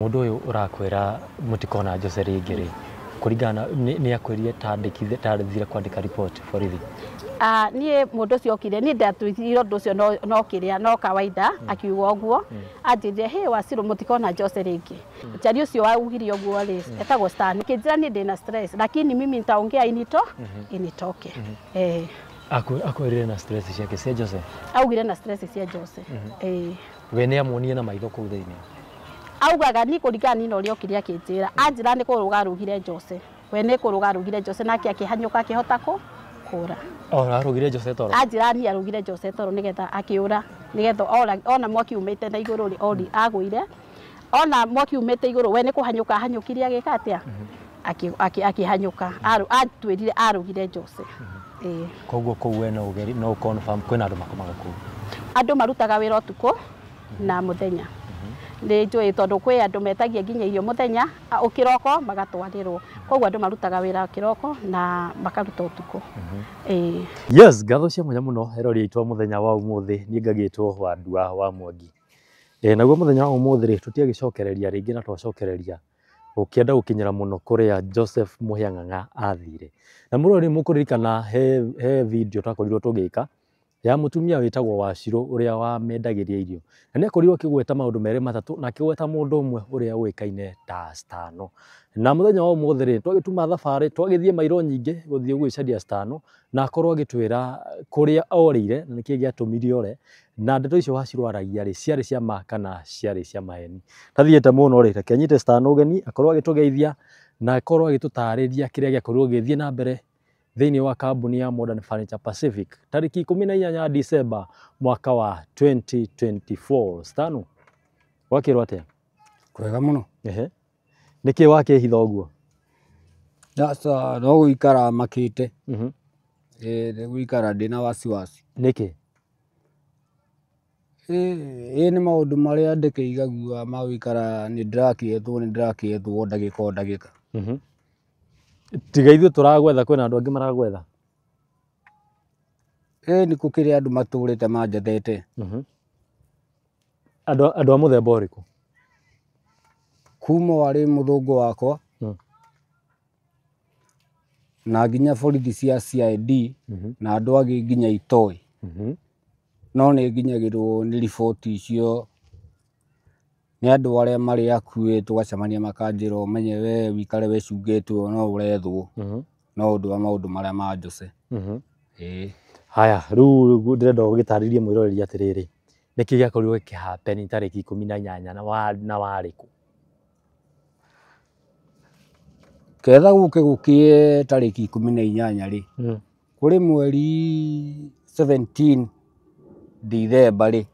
Mũndũ ũyũ ũrakwĩra mũtikona Jose rĩngĩ rĩ, kũringana nĩ akwĩrire ta thire kwandĩka report borithi? Niĩ mũndũ ũcio okire, niĩ ndatwĩrire ũndũ ũcio no kĩrĩa no kawaida, akiuga ũguo anjĩrire, "Hey Wacirũ, mũtikona Jose rĩngĩ." Njari ũcio waugire ũguo rĩ, etagwo Stan. Akĩnjĩra niĩ ndĩna stress, lakini mimi nitaongea initoke. Eh. Akwĩrire na stress ciake cia Jose? Augire na stress cia Jose, eh. We nĩ amuonire na maitho kũu thĩinĩ? Augaga ni kũringana ni na ũrĩa okire akĩnjĩra, anjĩra nĩ kũrũga arũgire Jose, we nĩ kũrũga arũgire Jose, nake akĩhanyũka akĩhota kũra. O arũgire Jose toro? Anjĩra niĩ arũgire Jose toro nĩgetha akĩũra, nĩgetha ona mwaki umĩte na igũrũ rĩ, ori agũire, ona mwaki umĩte igũrũ, we nĩ kũhanyũka ahanyũkire, agĩka atĩa, akĩhanyũka. Atwĩrire arũgire Jose, ĩĩ. Koguo kũu we no ũgeri no confirm kwĩna andũ makomaga kũu? Andũ marutaga wĩra ũtukũ na mũthenya, nĩ njũĩ, tondũ kwĩ andũ metagia nginya irio mũthenya ũkĩroko magatwarĩrwo. Koguo andũ marutaga wĩra kĩroko na makaruta ũtukũ, ĩĩ. Yes, ngatho cia mwanya mũno erori aitũ a mũthenya wa ũmũthĩ. Niĩ ngagĩtwo Wandua wa Mwangi. Naguo mũthenya wa ũmũthĩ rĩ, tũtiagĩcokereria rĩngĩ na twacokereria ũkĩenda gũkinyĩra mũno kũrĩa Joseph Mũhĩa Ng'ang'a athire. Na mũrori, mũkũririkana he video twakorirwo tũgĩka ya mũtumia wĩtagwo Wacirũ ũrĩa wamendagĩria irio, na nĩ akorirwo akĩgweta maũndũ merĩ matatũ, na akĩgweta mũndũ ũmwe ũrĩa ũĩkaine ta Stano. Na mũthenya wa ũmũthĩ rĩ, twagĩtuma thabarĩ, twagĩthiĩ mairo nyingĩ gũthiĩ gwĩcaria Stano, na akorwo agĩtwĩra kũrĩa orĩire na nĩkĩĩ gĩatũmire ore, na ndeto icio Wacirũ aragia rĩ, ciarĩ cia ma kana ciarĩ cia maheni. Tathiĩte mũno rĩ, reke nyite Stano ũgeni akorwo agĩtũgeithia na akorwo agĩtũtarĩria kĩrĩa gĩakorirwo gĩgĩthiĩ na mbere thĩinĩ wa kambuni ya Modern Furniture Pacific tarĩki 18 December mwaka wa 2024. Stano, wakĩrwo atĩa? Kwega mũno. Ehe. Nĩkĩ wakĩhitha ũguo? Sasa no gũikara makĩte. Nĩ gũikara ndĩna wasiwasi. Nĩkĩ? Ĩ nĩ maũndũ marĩa ndĩkĩigagua ma gũikara nĩ ndĩrakĩethwo ndagĩka o ndagĩka. Tiga ithuĩ tũragwetha, kwĩna andũ angĩ maragwetha? Ĩ nĩ gũkĩrĩ andũ matũrĩte manjethete. Andũ a mũthemba ũrĩkũ? Kuma warĩ mũthũngũ wakwa na nginya borithi cia CID na andũ angĩ nginya itoĩ. No nĩ nginyagĩrwo nĩ riboti icio nĩ andũ arĩa marĩ hakuhĩ, tũgacemania makanjĩra, "Ũmenye we wĩikare wĩcungĩtwo, no ũrethwo." No ũndũ wa maũndũ marĩa ma Jose. Ĩĩ. Haya, rĩu ndĩrenda ũgĩtarĩrie mwĩroreri atĩrĩrĩ, nĩkĩ gĩakorirwo gĩkĩhappen tarĩki 18 na warĩ kũ? Ketha gũke gũkĩe tarĩki 18 rĩ, kũrĩ mweri 17 Dithemba rĩ,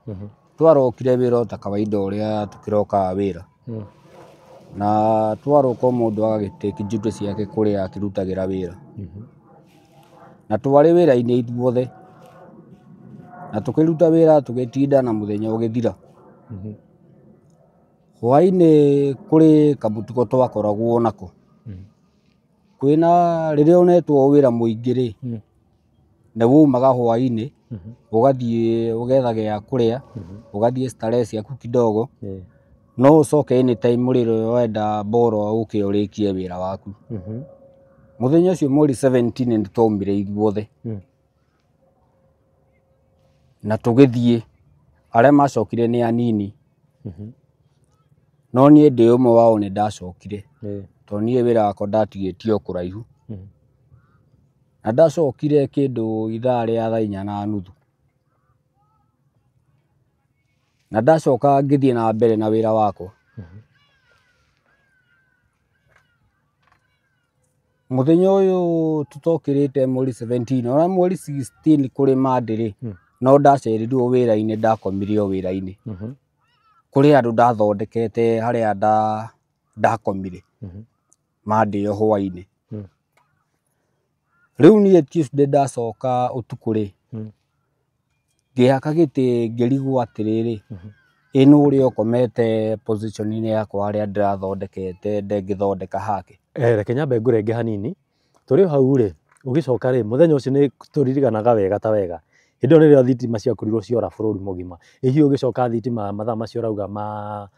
twarokire wĩra o ta kawaida ũrĩa tũkĩrokaga wĩra. Na twaroka, o mũndũ agagĩtake duty ciake kũrĩa akĩrutagĩra wĩra. Na twarĩ wĩra-inĩ ithuothe na tũkĩruta wĩra, tũgĩtinda na mũthenya ũgĩthira. Hwaĩ-inĩ kũrĩ kamũtugo twakoragwo nako. Kwĩna rĩrĩa ũnetwo wĩra mũingĩ rĩ, nĩ waumaga hwaĩ-inĩ, ũgathiĩ ũgetha gĩa kũrĩa, ũgathiĩ starehe ciaku kidogo, no ũcoke anytime rĩrĩa wenda bora ũke ũrĩkie wĩra waku. Mũthenya ũcio mweri 17 nĩ twaumire ithuothe na tũgĩthiĩ, arĩa macokire nĩ anini, no niĩ ndĩ ũmwe wao, nĩ ndacokire tondũ niĩ wĩra wakwa ndatigĩtie o kũraihu. Na ndacokire kĩndũ ithaa rĩa thaa 4:30, na ndacoka ngĩthiĩ na mbere na wĩra wakwa. Mũthenya ũyũ tũtokĩrĩte mweri 17, ona mweri 16 kũrĩ Monday rĩ, no ndacereirwo wĩra-inĩ, ndakomire o wĩra-inĩ. Kũrĩ andũ ndathondekete harĩa ndakomire Monday ĩyo hwaĩ-inĩ. Rĩu niĩ Tuesday ndacoka ũtukũ rĩ, ngĩhaka gĩtĩ, ngĩrigwo atĩrĩrĩ, ĩ nũ ũrĩa ũkomete position-inĩ yakwa harĩa ndĩrathondekete ndengĩthondeka hake? Reke nyambe ngũrenge hanini. Tũrĩ o hau rĩ, ũgĩcoka rĩ, mũthenya ũcio nĩ tũririkanaga wega ta wega, hĩndĩ ĩyo nĩrĩo thitima ciakorirwo ciora bũrũri mũgima. Ĩ hihi ũgĩcoka thitima mathaa macio ũrauga ma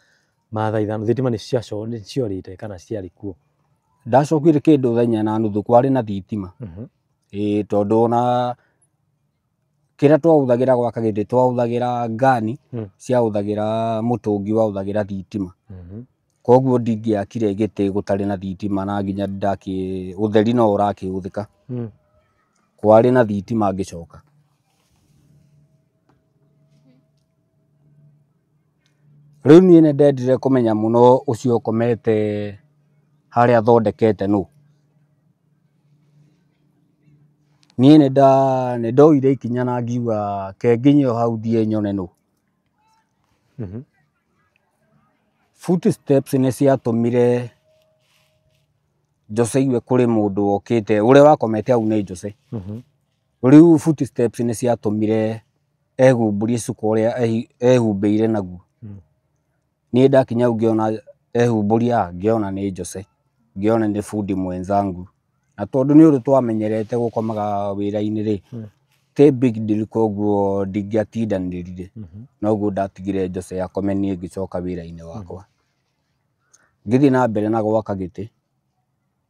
Ma thaa 5 thitima nĩ ciorĩte kana ciarĩ kuo? Ndacokire kĩndũ thaa 4:30 kwarĩ na thitima. Ĩĩ tondũ ona kĩrĩa twahũthagĩra gwaka gĩtĩ twahũthagĩra ngani, ciahũthagĩra mũtũngi wahũthagĩra thitima. Koguo ndingĩakire gĩtĩ gũtarĩ na thitima na nginya ũtheri no ũrakĩhũthĩka. Kwarĩ na thitima ngĩcoka. Rĩu niĩ nĩ ndendire kũmenya mũno ũcio ũkomete harĩa athondekete nũ. Niĩ nĩ ndoire ikinya na ngiuga ke nginye o hau thiĩ nyone nũ. Footsteps nĩ ciatũmire Jose igue kũrĩ mũndũ wokĩte ũrĩa wakomete hau nĩ Jose. Rĩu footsteps nĩ ciatũmire ehumbũrie cuka ũrĩa ehumbĩire naguo. Niĩ ndakinya hau ngĩona ehumbũria, ngĩona nĩ Jose, ngĩona nĩ bundi mwenzangu. Na tondũ nĩ ũndũ twamenyerete gũkomaga wĩra-inĩ rĩ, ti big deal, koguo ndingĩatindanĩrire. Noguo ndatigire Jose akome, niĩ ngĩcoka wĩra-inĩ wakwa. Ngĩthiĩ na mbere na gwaka gĩtĩ.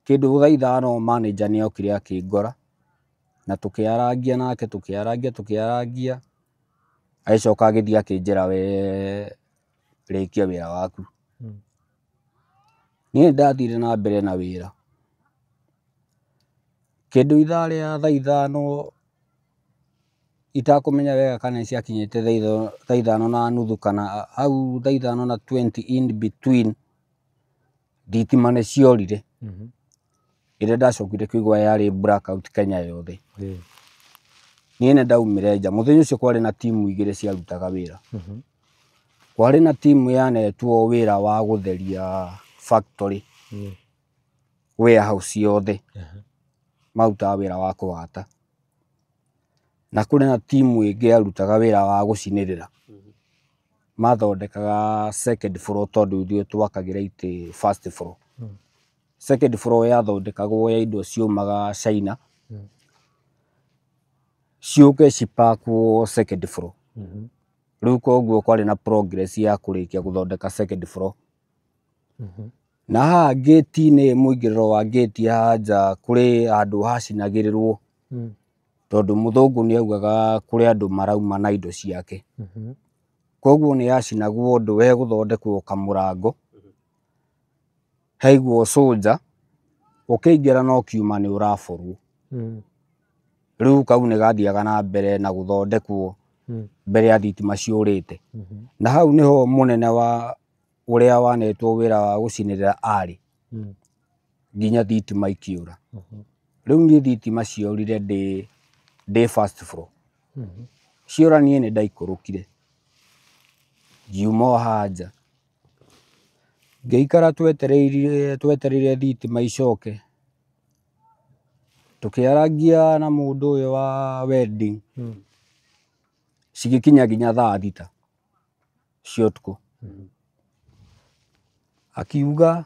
Kĩndũ thaa 5 manager nĩ okire akĩngora na tũkĩarangia nake, tũkĩarangia, agĩcoka agĩthiĩ akĩnjĩra we rĩkia wĩra waku. Niĩ nĩndathire na mbere na wĩra. Kĩndũ ithaa rĩa thaa 5 itakũmenya wega kana nĩ ciakinyĩte thaa 5:30 kana hau thaa 5:20 in between, thitima nĩ ciorire. Ĩrĩa ndacokire kũigua yarĩ blackout Kenya yothe. Niĩ nĩ ndaumire nja. Mũthenya ũcio kwarĩ na timu igĩrĩ ciarutaga wĩra. Kwarĩ na timu yanetwo wĩra wa gũtheria factory, warehouse yothe, marutaga wĩra wa kũhata. Na kũrĩ na timu ĩngĩ yarutaga wĩra wa gũcinĩrĩra. Mathondekaga second floor tondũ ithuĩ twakagĩra itĩ first floor. Second floor yathondekagwo ya indo ciumaga China, ciũke cipakwo second floor. Rĩu koguo kwarĩ na progress ya kũrĩkia gũthondeka second floor. Na haha ngĩti-inĩ, mũingĩrĩro wa ngĩti haha nja kũrĩ handũ hacinagĩrĩrwo, tondũ mũthũngũ nĩ augaga kũrĩ andũ marauma na indo ciake. Koguo nĩ yacinagwo ũndũ hegũthondekwo kamũrango, haigwo soldier, ũkĩingĩra na ũkiuma nĩ ũraborwo. Rĩu kau nĩ gathiaga na mbere na gũthondekwo mbere ya thitima ciũrĩte. Na hau nĩho mũnene wa ũrĩa wanetwo wĩra wa gũcinĩrĩra arĩ nginya thitima ikĩũra. Rĩu niĩ thitima ciorire ndĩ first floor. Ciora niĩ nĩ ndaikũrũkire ngiuma o haha nja, ngĩikara twetereire thitima icoke. Tũkĩarangia na mũndũ ũyũ wa welding, cigĩkinya nginya thaa 6 cia ũtukũ. Akiuga,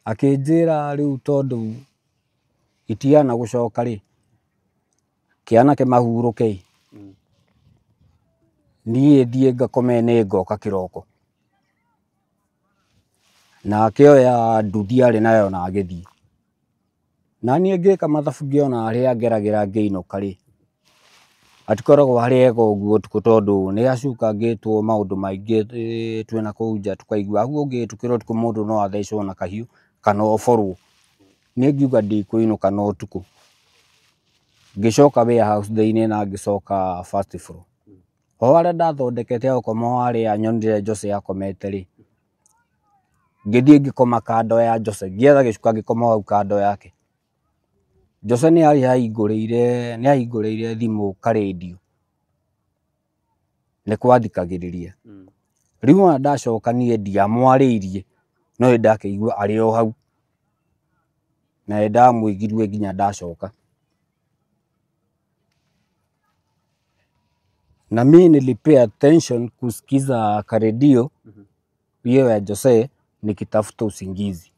akĩnjĩra rĩu tondũ itiana gũcoka rĩ, kĩanake mahurũke, niĩ thiĩ ngakome nĩ ngoka kĩroko. Na akĩoya nduthi arĩ nayo na agĩthiĩ. Na niĩ ngĩka mathabu ngĩona harĩa ngeragĩra ngĩinũka rĩ, hatikoragwo harĩ hega ũguo ũtukũ tondũ nĩ hacukangĩtwo maũndũ maingĩ twĩna kũu nja tũkaigua hau ũngĩhĩtũkĩra ũtukũ mũndũ no athecwo na kahiũ kana ũborwo. Niĩ ngiuga ndikũinũka na ũtukũ. Ngĩcoka warehouse thĩinĩ na ngĩcoka first floor. O harĩa ndathondekete gũkoma o harĩa nyonire Jose akomete rĩ, ngĩthiĩ ngĩkoma kando ya Jose, ngĩetha gĩcuka ngĩkoma hau kando yake. Jose nĩ ahingũrĩire thimũ karendio, nĩ kwathikagĩrĩria. Rĩu ona ndacoka niĩ ndiamwarĩirie, no nĩ ndakĩigua arĩ o hau, na nĩ ndamũiguire nginya ndacoka. Na mi nilipay attention kusikiza karedio hiyo ya Jose nikitafuta usingizi.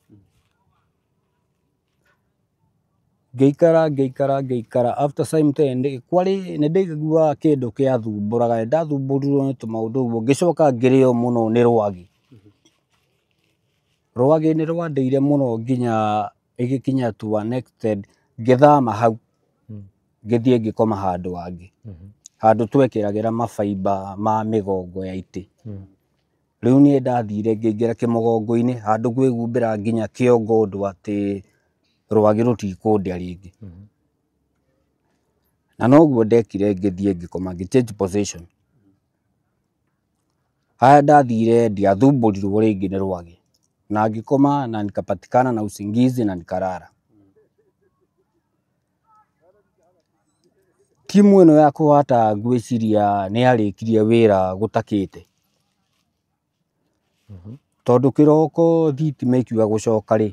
Ngĩikara ngĩikara ngĩikara, after some time kwarĩ nĩ ndaiguaga kĩndũ gĩathumbũraga, nĩ ndathumbũrirwo nĩ tũmaũndũ ũguo, ngĩcoka ngĩrĩo mũno nĩ rwagĩ. Rwagĩ nĩ rwandĩire mũno nginya ĩgĩkinya to an extent ngĩthama hau, ngĩthiĩ ngĩkoma handũ hangĩ, handũ twekĩragĩra mabaimba ma mĩgongo ya itĩ. Rĩu niĩ ndathire ngĩingĩra kĩmũgongo-inĩ handũ kwĩhumbĩra nginya kĩongo ũndũ atĩ rwagĩ rũtikũndĩa rĩngĩ. Na noguo ndekire, ngĩthiĩ ngĩkoma, ngĩ change position. Haya ndathire ndiathumbũrirwo rĩngĩ nĩ rwagĩ, na ngĩkoma na nikapatikana na usingizi na nikalala. Timu ĩno ya kũhata ngwĩciria nĩ yarĩkirie wĩra gũtakĩte, tondũ kĩroko thitima ĩkiuga gũcoka rĩ,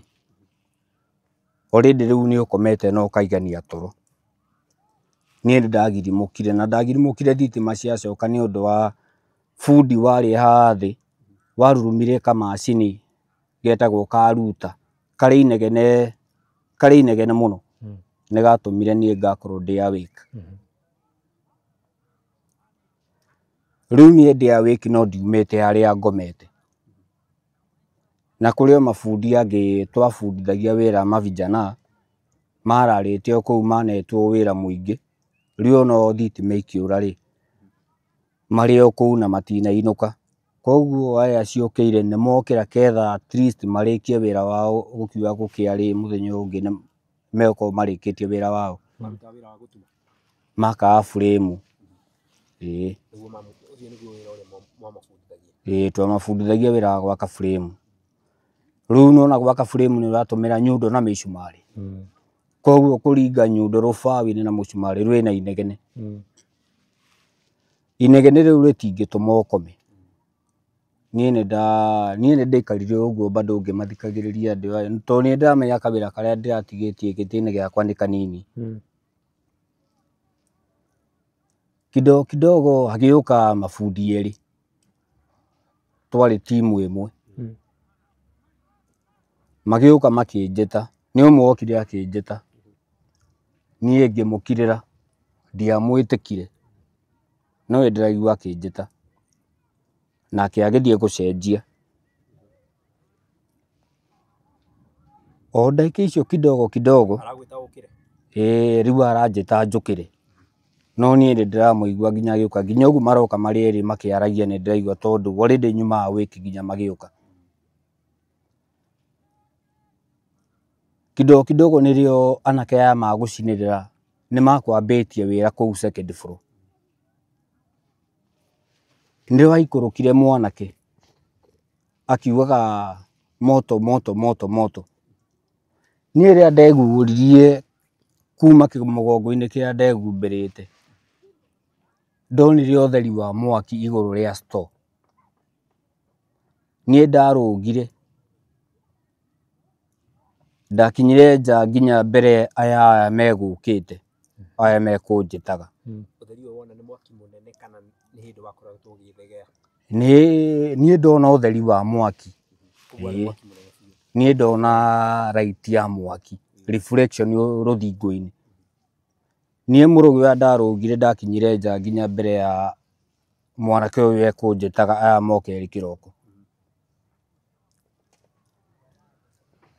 already rĩu nĩ ũkomete na ũkaigania toro. Niĩ nĩ ndagirimũkire, na ndagirimũkire thitima ciacoka nĩ ũndũ wa bundi warĩ haha thĩ warurumire kamacini getagwo karuta karĩ inegene, karĩ inegene mũno, nĩ gatũmire niĩ ngakorwo ndĩ awake. Rĩu niĩ ndĩ awake no ndiumĩte harĩa ngomete. Na kũrĩ o mabundi angĩ twabundithagia wĩra mavijana mararĩte o kũu manetwo wĩra mũingĩ. Rĩu ono thitima ikĩũra rĩ, marĩ o kũu na matinainũka. Koguo aya ciũkĩire nĩ mokĩra ketha at least marĩkie wĩra wao, gũkiuga gũkĩa rĩ, mũthenya ũyũ ũngĩ nĩ megũkorwo marĩkĩtie wĩra wao. Marutaga wĩra wa gũtuma? Makaga buremu. Ĩĩ. Nĩguo ũcio nĩguo wĩra ũrĩa mwamabundithagia? Ĩĩ, twamabundithagia wĩra wa gwaka buremu. Rĩu nĩwona gwaka buremu nĩ ũratũmĩra nyundo na mĩcumarĩ. Koguo kũringa nyundo rũbaũ-inĩ na mũcumarĩ rwĩna inegene. Inegene rĩu rĩtingĩtũma ũkome. Niĩ nĩ ndaikarire ũguo bado ngĩmathikagĩrĩria andũ aya, tondũ nĩ ndĩramenya kawĩra karĩa ndĩratigĩtie gĩtĩ-inĩ gĩakwa nĩ kanini. Kidogo kidogo hagĩũka mabundi erĩ, twarĩ timu ĩmwe. Magĩũka makĩnjĩta, nĩ ũmwe okire akĩnjĩta, niĩ ngĩmũkirĩra, ndiamwĩtĩkire, no nĩ ndĩraigua akĩnjĩta, nake agĩthiĩ gũcenjia. O ndagĩka icio kidogo kidogo, Aragwĩta ũkĩre? Ĩĩ, rĩu aranjĩta njũkĩre, no niĩ nĩ ndĩramũigua nginya agĩũka, nginya ũguo maroka marĩ erĩ makĩaragia nĩ ndĩraigua, tondũ already nyumaga awake nginya magĩũka. Kidogo kidogo nĩrĩo anake aya magũcinĩrĩra nĩ makwambĩtie wĩra kũu second floor. Nĩ waikũrũkire mwanake akiugaga moto moto moto moto. Niĩ rĩrĩa ndeguũririe kuma kĩmũgongo-inĩ kĩrĩa ndehumbĩrĩte, ndonire ũtheri wa mwaki igũrũ rĩa store. Niĩ ndarũgire, ndakinyire nja nginya mbere aya megũkĩte, aya mekũnjĩtaga. Ũtheri ũyũ wona nĩ mwaki mũnene kana nĩ hĩndĩ wakoretwo ũgĩthegea? Niĩ ndona ũtheri wa mwaki. Koguo warĩ mwaki mũnene biũ. Niĩ ndona light ya mwaki, reflection rũthingo-inĩ. Niĩ mũrũgĩ ũrĩa ndarũgire ndakinyire nja nginya mbere ya mwanake ũyũ ekũnjĩtaga aya moka erĩ kĩroko.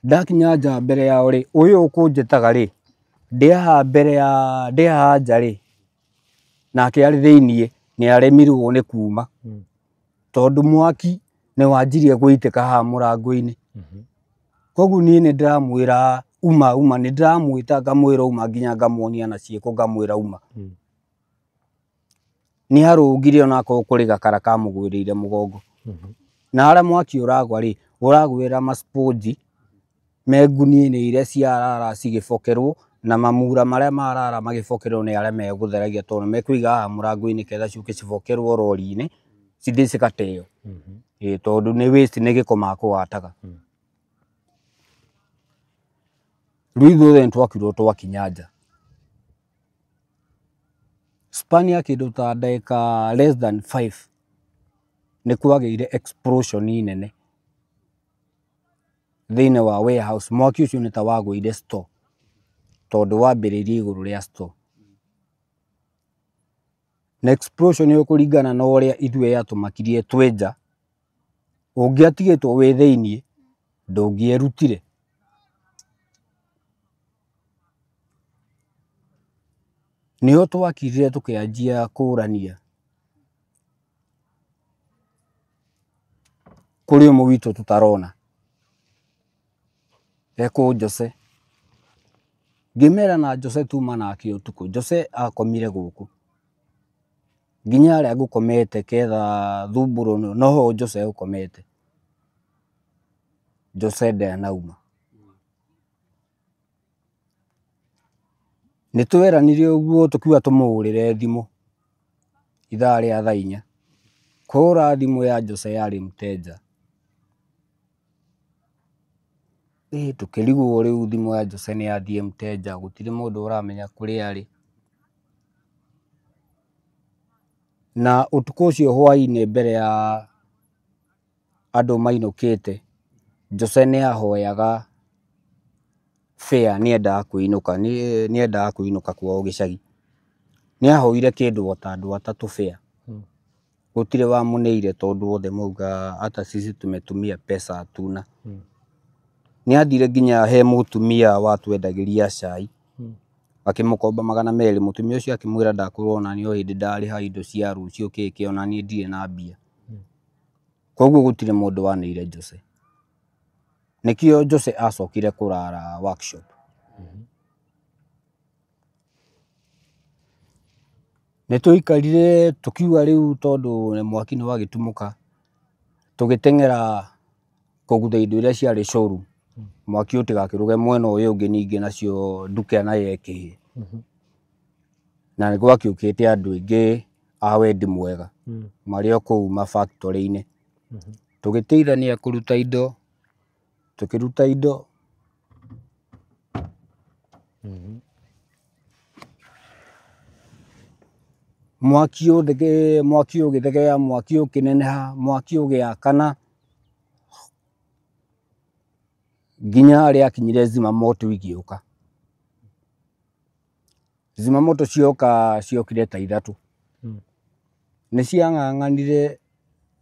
Ndakinya nja mbere yao rĩ, ũyũ ũkũnjĩtaga rĩ, ndĩ haha mbere ya, ndĩ haha nja rĩ, nake arĩ thĩiniĩ nĩ aremirwo nĩ kuma, tondũ mwaki nĩ wanjirie gũitĩka haha mũrango-inĩ. Koguo niĩ nĩ ndĩramwĩra uma uma, nĩ ndĩramwĩta ngamwĩra uma nginya ngamuonia na ciĩko ngamwĩra uma. Nĩ arũgire onakorwo kũrĩ gakara kamũgwĩrĩire mũgongo. Na harĩa mwaki ũragwa rĩ, ũragwĩra masponji me ngunia-inĩ iria ciarara cigĩbokerwo, na mamura marĩa marara magĩbokerwo nĩ arĩa megũtheragia, tondũ mekũiga haha mũrango-inĩ ketha ciũke cibokerwo rori-inĩ cithiĩ cigateo. Ĩĩ, tondũ nĩ waste, nĩ gĩko makũgataga. Rĩu ithuothe nĩ twakirwo twakinya nja. Span ya kĩndũ ta ndagĩka less than 5 nĩ kwagĩire explosion nene thĩinĩ wa warehouse. Mwaki ũcio nĩ ta wagũire store, tondũ wambĩrĩirie igũrũ rĩa store. Na explosion ĩyo kũringana na ũrĩa ithuĩ yatũmakirie twĩ nja, ũngĩatigĩtwo wĩ thĩiniĩ Ndũngĩerutire. Nĩho twakirire tũkĩanjia kũrania kũrĩ ũmwe witũ tũtarona ekũ Jose. Ngĩmera na Jose tuma nake ũtukũ. Jose akomire gũkũ nginya harĩa ngũkomete ketha thumbũrũ noho Jose ũkomete. Jose ndanauma. Nĩ tweranire ũguo tũkiuga tũmũhũrĩre thimũ ithaa rĩa thaa inya. Kũhũra thimũ ya Jose yarĩ mteja. Ĩ tũkĩrigwo rĩu thimũ ya Jose nĩ yathiĩ mteja, gũtirĩ mũndũ ũramenya kũrĩa arĩ. Na ũtukũ ũcio hwainĩ mbere ya andũ mainũkĩte, Jose nĩ ahoyaga fare, nĩ endaga kũinũka, nĩ endaga kũinũka kwao gĩcagi. Nĩ ahoire kĩndũ o ta andũ atatũ fare. Gũtirĩ wamũneire tondũ othe mauga hata sisi tumetumia pesa hatuna. Nĩ athire nginya he mũtumia watwendagĩria cai, akĩmũkomba 200. Mũtumia ũcio akĩmwĩra ndakũrwo ona niĩ o hĩndĩ ndarĩha indo cia rũciũ kĩ ona niĩ ndirĩ na mbia. Koguo gũtirĩ mũndũ waneire Jose. Nĩkĩo Jose acokire kũrara workshop. Nĩ tũikarire tũkiuga rĩu tondũ mwaki nĩ wagĩtumũka, tũgĩteng'era kũgutha indo iria ciarĩ showroom. Mwaki ũtigakĩrũge mwena ũyũ ũngĩ ningĩ nacio nduka nayo ĩkĩhĩe. Na nĩ gwakĩũkĩte andũ aingĩ a wendi mwega marĩ o kũu ma factory-inĩ. Tũgĩteithania kũruta indo, tũkĩruta indo. Mwaki ũthege, mwaki ũgĩthegea, mwaki ũkĩneneha, mwaki ũgĩakana nginya harĩa akinyire zimamoto igĩũka. Zimamoto cioka ciokire ta ithatũ. Nĩ ciang'ang'anire,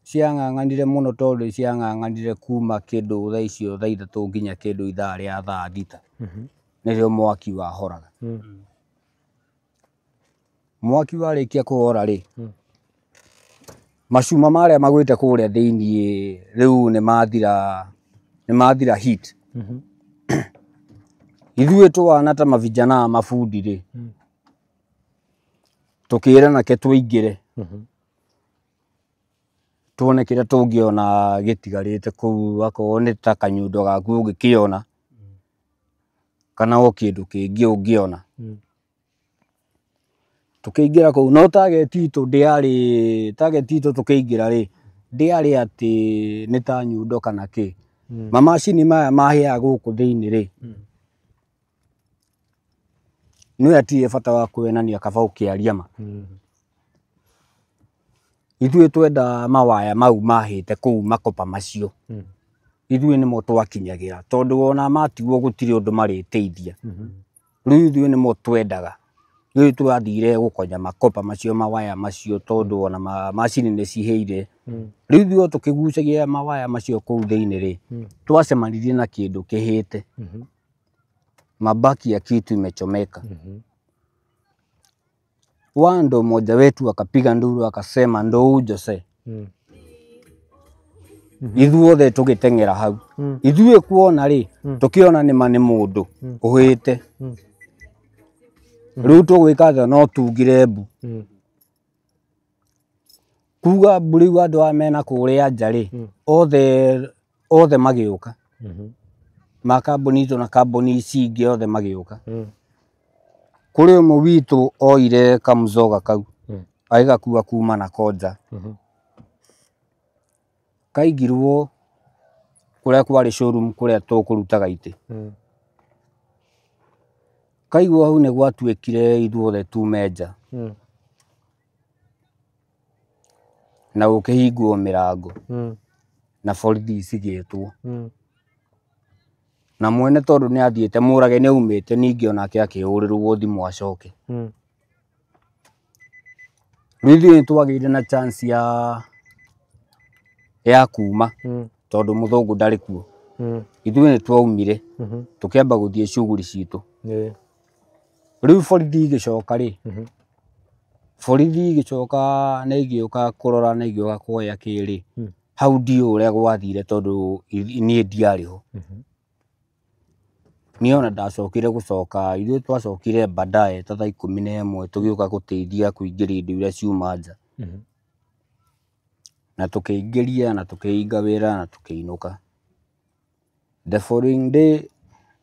ciang'ang'anire mũno tondũ ciang'ang'anire kuma kĩndũ thaa icio thaa ithatũ nginya kĩndũ ithaa rĩa thaa thita. Nĩrĩo mwaki wahoraga. Mwaki warĩkia kũhora rĩ, macuma marĩa magwĩte kũrĩa thĩiniĩ rĩu nĩ mathira, nĩ mathira heat. Ithuĩ twana ta mavijana mabundi rĩ, tũkĩrana ke tũingĩre tuone kĩrĩa tũngĩona gĩtigarĩte kũu, akorwo nĩ ta kanyundo gaku ũngĩkĩona kana o kĩndũ kĩngĩ ũngĩona. Tũkĩingĩra kũu, no target itũ ndĩarĩ, target itũ tũkĩingĩra rĩ, ndĩarĩ atĩ nĩ ta nyundo kana kĩ. Mamacini maya mahĩaga gũkũ thĩinĩ rĩ, nĩ hatirĩ bata wa kwenania kaba ũkĩaria ma. Ithuĩ twenda mawaya mau mahĩte kũu makopa macio. Ithuĩ nĩmo twakinyagĩra tondũ ona matigwo gũtirĩ ũndũ marĩteithia. Rĩu ithuĩ nĩmo twendaga. Rĩu twathire gũkonya makopa macio mawaya macio tondũ ona macini nĩ cihĩire. Rĩu ithuĩ tũkĩgucagia mawaya macio kũu thĩinĩ rĩ, twacemanirie na kĩndũ kĩhĩte. Mabaki ya kitu imechomeka. Wando mmoja wetu akapiga nduru akasema ndo huu Jose. Ithuothe tũgĩteng'era hau. Ithuĩ kuona rĩ, tũkĩona nĩma nĩ mũndũ ũhĩte. Rĩu tũgwĩka atĩa no tungire mbu. Kuga mbu rĩu andũ aya mena kũrĩa nja rĩ, othe othe magĩũka. Ma kambuni itũ na kambuni ici ingĩ othe magĩũka. Kũrĩ ũmwe witũ oire kamũcoga kau agĩgakua kuma nako nja. Kaigirwo kũrĩa kwarĩ showroom kũrĩa tũkũrutaga itĩ. Kaigwo hau nĩ gwatuĩkire ithuothe tume nja na gũkĩhingwo mĩrango na borithi cigĩtwo. Na mwene tondũ nĩ athiĩte Mũrage nĩ aumĩte ningĩ onake akĩhũrĩrwo thimũ acoke. Rĩu ithuĩ nĩ twagĩire na chance ya kuma tondũ mũthũngũ ndarĩ kuo. Ithuĩ nĩ twaumire tũkĩamba gũthiĩ shughuli citũ. Rĩu borithi igĩcoka rĩ, borithi igĩcoka na igĩũka kũrora na igĩũka kuoya kĩrĩ, hau ndiũĩ ũrĩa gwathire tondũ niĩ ndiarĩ ho. Niĩ ona ndacokire gũcoka, ithuĩ twacokire baadaye ta thaa 11 tũgĩũka gũteithia kũingĩria indo iria ciuma nja. Na tũkĩingĩria na tũkĩhinga wĩra na tũkĩinũka. The following day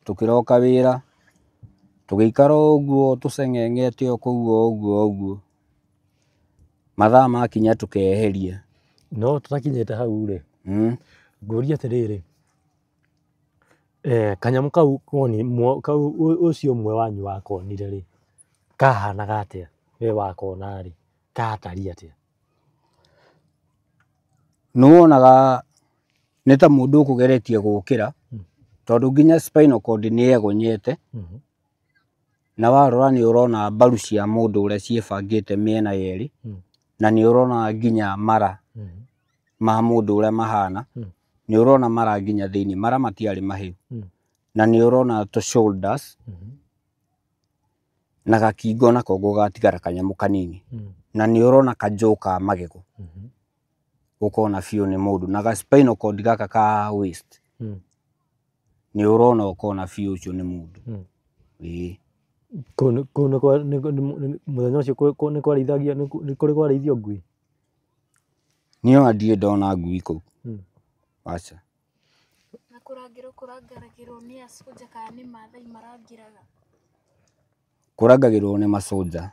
tũkĩroka wĩra, tũgĩikara o ũguo tũceng'eng'ete o kũu o ũguo o ũguo. Mathaa makinya tũkeheria. No tũtakinyĩte hau rĩ, ngũrie atĩrĩrĩ, kanyamũ kau woni kau ũcio ũmwe wanyu wakonire rĩ, kahanaga atĩa? We wakona rĩ, gatariĩ atĩa? Nĩwonaga nĩ ta mũndũ ũkũgeretie gũkĩra, tondũ nginya spinal cord nĩ yegonyete, na warora nĩ ũrona mbaru cia mũndũ ũrĩa ciĩbangĩte mĩena yerĩ, na nĩ ũrona nginya mara ma mũndũ ũrĩa mahana, nĩ ũrona mara nginya thĩinĩ, mara matiarĩ mahĩu, na nĩ ũrona tũ shoulders, na gakingo nako gũgatigara kanyamũ kanini, na nĩ ũrona kanjũ ka magego, ũkona biũ nĩ mũndũ, na ga spinal cord gaka ka waist, nĩ ũrona ũkona biũ ũcio nĩ mũndũ. Ĩĩ. Kũu mũthenya ũcio nĩ kwarĩithagio, nĩ kũrĩ kwarĩithio ngui? Niĩ ona ndirĩ ndona ngui kũu. Aca. Na kũrangĩrwo kũrangagĩrwo nĩ aconja kana nĩ Maathai marangĩraga? Kũrangagĩrwo nĩ maconja,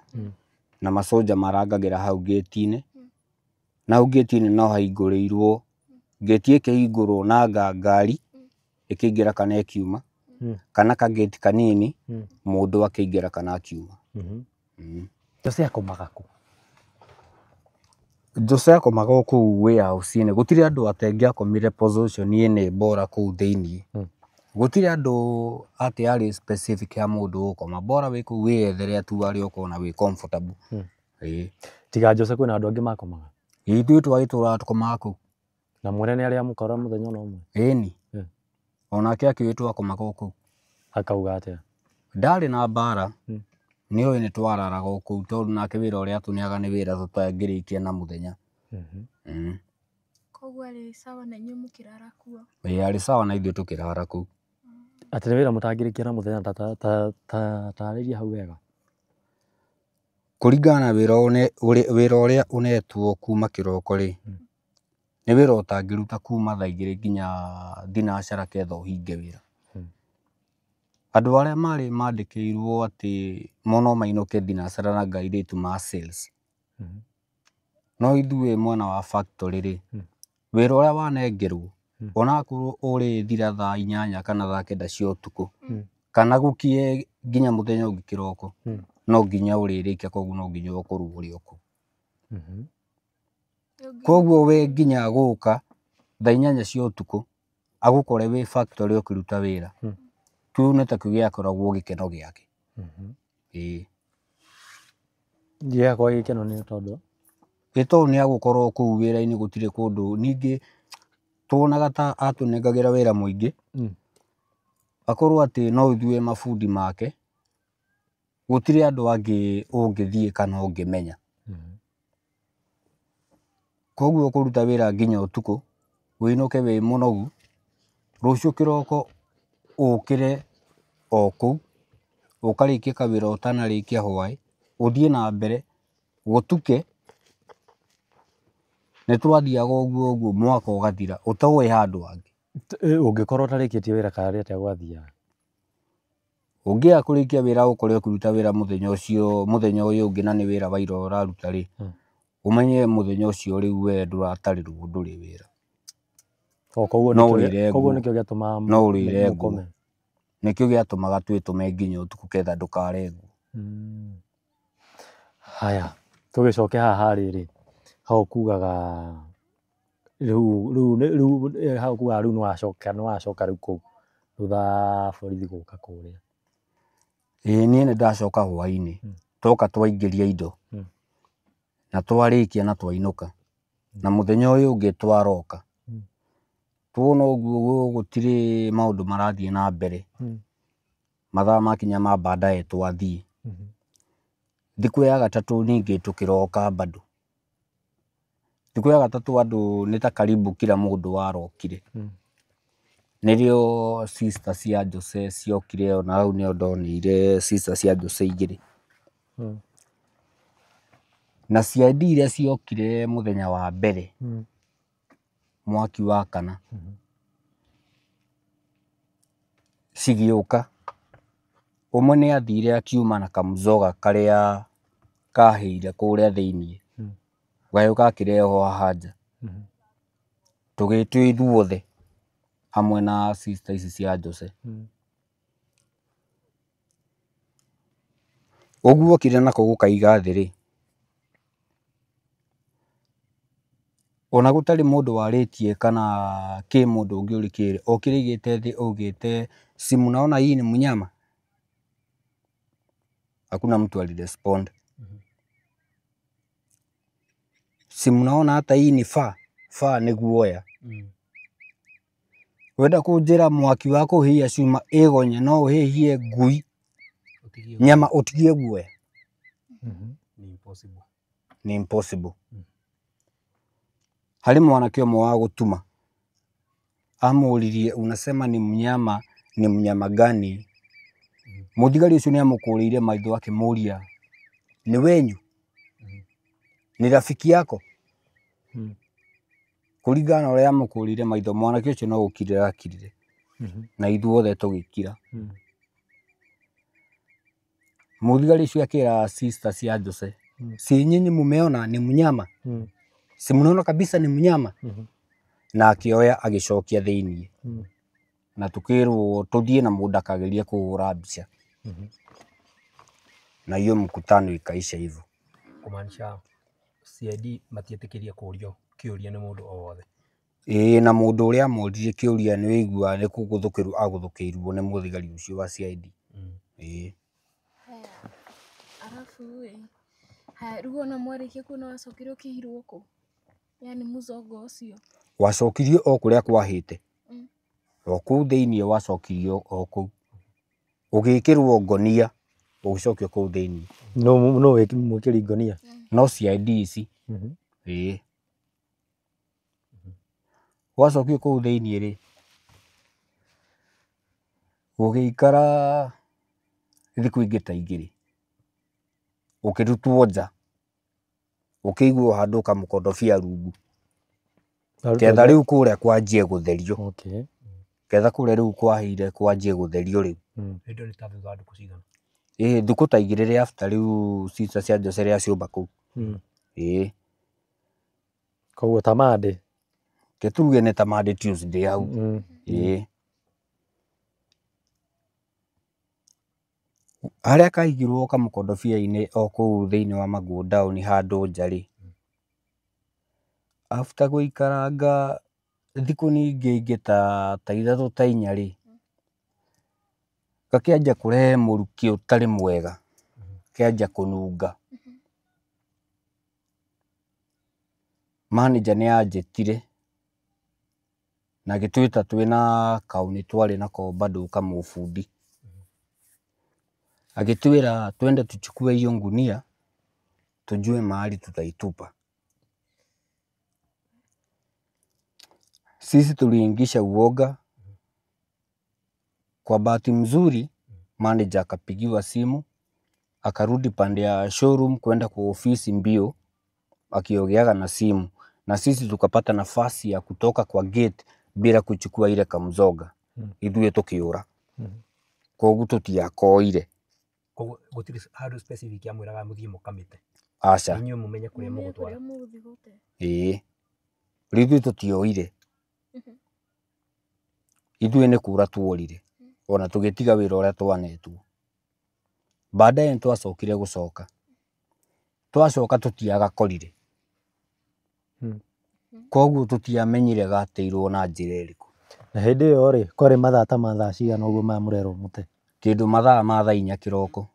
na maconja marangagĩra hau ngĩti-inĩ, na hau ngĩti-inĩ no hahingũrĩirwo, ngĩti ĩkĩhingũrwo na ngari ĩkĩingĩra kana ĩkiuma, kana kangĩti kanini mũndũ akĩingĩra kana akiuma. Jose akomaga kũ? Jose akomaga o kũu warehouse-inĩ, gũtirĩ andũ atengĩakomire position ĩnĩ bora kũu thĩiniĩ. Gũtirĩ andũ atĩ yarĩ specific ya mũndũ gũkoma, bora wĩ kũu wĩyethere tu harĩa ũkona wĩ comfortable. Ĩĩ. Tiga Jose kwĩna andũ angĩ makomaga? Ithuĩ twagĩtũraga tũkomaga kũu. Na mwene nĩ arĩ amũkora mũthenya ona ũmwe? Ĩni. Onake akĩũĩ twakomaga o kũu. Akauga atĩa? Ndarĩ na mbara, nĩoĩ nĩ twararaga o kũu tondũ nake wĩra ũrĩa atũneaga nĩ wĩra tũtangĩrĩkia na mũthenya. Koguo arĩ sawa na inyuĩ mũkĩrara kuo? Ĩĩ arĩ sawa na ithuĩ tũkĩrara kũu. Atĩ nĩ wĩra mũtangĩrĩkia na mũthenya, tarĩria hau wega. Kũringana na wĩra ũrĩa ũnetwo kuma kĩroko rĩ, nĩ wĩra ũtangĩruta kuma thaa 2 nginya thinacara ketha ũhinge wĩra. Andũ arĩa marĩ mandĩkĩirwo atĩ mo no mainũke thinacara na ngairĩtu ma sales. No ithuĩ mwena wa factory rĩ, wĩra ũrĩa wanengerwo, onakorwo ũrĩthira thaa 8 kana thaa 9 cia ũtukũ, kana gũkie nginya mũthenya ũngĩ kĩroko, no nginya ũrĩrĩkia, koguo no nginya ũkorwo ũrĩ o kũu. Koguo we nginya gũka thaa 8 cia ũtukũ agũkore wĩ factory ũkĩruta wĩra, kĩu nĩ takĩo gĩakoragwo gĩkeno gĩake. Ĩĩ. Gĩakoragwo gĩkeno nĩ tondũ? Ĩ tondũ nĩ agũkorwo kũu wĩra-inĩ gũtirĩ kũndũ, ningĩ tuonaga ta atũnengagĩra wĩra mũingĩ, akorwo atĩ no ithuĩ mabundi make, gũtirĩ andũ angĩ ũngĩthiĩ kana ũngĩmenya. Koguo ũkũruta wĩra nginya ũtukũ, wĩinũke wĩ mũnogu, rũciũ kĩroko ũkĩre o kũu, ũkarĩkie kawĩra ũtanarĩkia hwaĩ, ũthiĩ na mbere, gũtuke, nĩ twathiaga ũguo ũguo mwaka ũgathira ũtoĩ handũ hangĩ. Ũngĩkorwo ũtarĩkĩtie wĩra karĩ atĩa gwathiaga? Ũngĩaga kũrĩkia wĩra ũkore ũkĩruta wĩra mũthenya ũcio, mũthenya ũyũ ũngĩ na nĩ wĩra wa ira ũraruta rĩ, ũmenye mũthenya ũcio rĩu we ndũratarĩrwo ndũrĩ wĩra. Koguo nĩkĩo gĩatũmaga no ũrĩre nguo. Nĩkĩo gĩatũmaga twĩtũme nginya ũtukũ ketha ndũkarengwo. Haya, tũgĩcoke haha rĩrĩ, hau kugaga rĩu hau kugaga rĩu nĩwacoka rĩu kũu thutha wa borithi gũka kũrĩa. Ĩĩ niĩ nĩ ndacoka hwaĩ-inĩ, twoka twaingĩria indo, na twarĩkia na twainũka, na mũthenya ũyũ ũngĩ twaroka. Tuona ũguo gũtirĩ maũndũ marathiĩ na mbere. Mathaa makinya ma baadaye twathiĩ. Thikũ ya gatatũ ningĩ tũkĩroka bado. Thikũ ya gatatũ andũ nĩ ta karibu kila mũndũ warokire. Nĩrĩo sister cia Jose ciokire, ona hau nĩho ndonire sister cia Jose igĩrĩ. Na CID iria ciokire mũthenya wa mbere mwaki wa kana cigĩũka. Ũmwe nĩ athire akiuma na kamũcoga karĩa kahĩire kũrĩa thĩiniĩ, gagĩũka gakĩrehwo haha nja. Tũgĩtio ithuothe hamwe na sister ici cia Jose. Ũguo okire nako gũkaiga thĩ rĩ, ona gũtarĩ mũndũ warĩtie kana kĩ mũndũ ũngĩ ũrĩ kĩrĩ, okire aigĩte thĩ augĩte, si mnaona hii ni mnyama? Hakuna mtu alirespond. Si mnaona hata hii ni fur? Fur nĩ guoya. Wenda kũnjĩra mwaki wa kũhĩhia cuma ĩgonye no ũhĩhie ngui nyama ũtigie guoya? Ni impossible. Ni impossible. Harĩ mwanake ũmwe wa gũtuma amũririe, unasema ni mnyama, ni mnyama gani? Mũthigari ũcio nĩ amũkũrĩire maitho akĩmũria, ni wenyu? Ni rafiki yako? Kũringana na ũrĩa amũkũrĩire maitho, mwanake ũcio no gũkirĩra akirire, na ithuothe tũgĩkira. Mũthigari ũcio akĩra sister cia Jose, si nyinyi mumeona ni mnyama? Si mnaona kabisa ni mnyama? Na akĩoya agĩcokia thĩiniĩ. Na tukĩrwo tũthiĩ na mũndũ akageria kũhũra mbica. Na hiyo mkutano ikaisha hivyo. Kumaanisha CID matietĩkĩrie kũrio kĩũria nĩ mũndũ o wothe. Ĩĩ, na mũndũ ũrĩa amũririe kĩũria nĩ wĩigua nĩ kũgũthũkĩrwo agũthũkĩirwo nĩ mũthigari ũcio wa CID. Ĩĩ. Haya. Arabu ĩ, haya rĩu ona mwarĩkia kuona wacokire ũkĩhirwo kũ? Yani mũcongo ũcio. Wacokirio o kũrĩa kwahĩte. O kũu thĩiniĩ wacokirio o kũu. Ũgĩkĩrwo ngonia ũgĩcokio kũu thĩiniĩ. No mwĩkĩri ngonia? No CID ici. Ĩĩ. Wacokio kũu thĩiniĩ rĩ, gũgĩikara thikũ ingĩ ta igĩrĩ, ũkĩrutwo nja, ũkĩigwo handũ kamũkondobia rungu, ketha rĩu kũrĩa kwanjie gũtherio. Ketha kũrĩa rĩu kwahĩire kwanjie gũtherio rĩu. Hĩndĩ ĩyo nĩ ta thutha wa ndukũ cigana? Ĩĩ, thikũ ta igĩrĩ rĩ after rĩu sister cia Jose rĩa ciũmba kũu. Ĩĩ. Koguo ta Monday? Ke tuge nĩ ta Monday Tuesday hau. Ĩĩ. Harĩa kaigirwo kamũkondobia-inĩ o kũu thĩinĩ wa Maguo Down handũ nja rĩ, after gũikaranga thikũ ningĩ ingĩ ta ithatũ ta inya rĩ, gakĩanjia kũrehe mũrukĩ ũtarĩ mwega, kĩanjia kũnunga. Manager nĩ anjĩtire na agĩtwĩta twĩna kaũnĩ twarĩ nako bado kamũbundi. Agĩtwĩra twende tuchukue hiyo ngunia tujue mahali tutaitupa. Sisi tuliingisha uoga. Kwa bahati mzuri manager akapigiwa simu akarudi pande ya showroom kwenda kwa ofisi mbio akiogeaga na simu, na sisi tukapata nafasi ya kutoka kwa gate bila kuchukua ile kamzoga. Ithuĩ tũkĩũra. Koguo tũtiakoire. Koguo gũtirĩ handũ specific amwĩraga mũthiĩ mũkamĩte? Aca. Inyuĩ mũmenye kũrĩa Mũmenye mũgũtwara. kũrĩa mũgũthiĩ gũte. Ĩĩ. Rĩu ithuĩ tũtioire. Ithuĩ nĩ kũra tuorire. Ona tũgĩtiga wĩra ũrĩa twanetwo. Baadaye nĩtwacokire gũcoka. Twacoka tũtiagakorire. Koguo tũtiamenyire gateirwo na njĩra ĩrĩkũ. Na hĩndĩ ĩyo rĩ, kwarĩ mathaa ta ma thaa cigana ũguo maya mũrerwo mũte? Kĩndũ mathaa ma thaa inya kĩroko.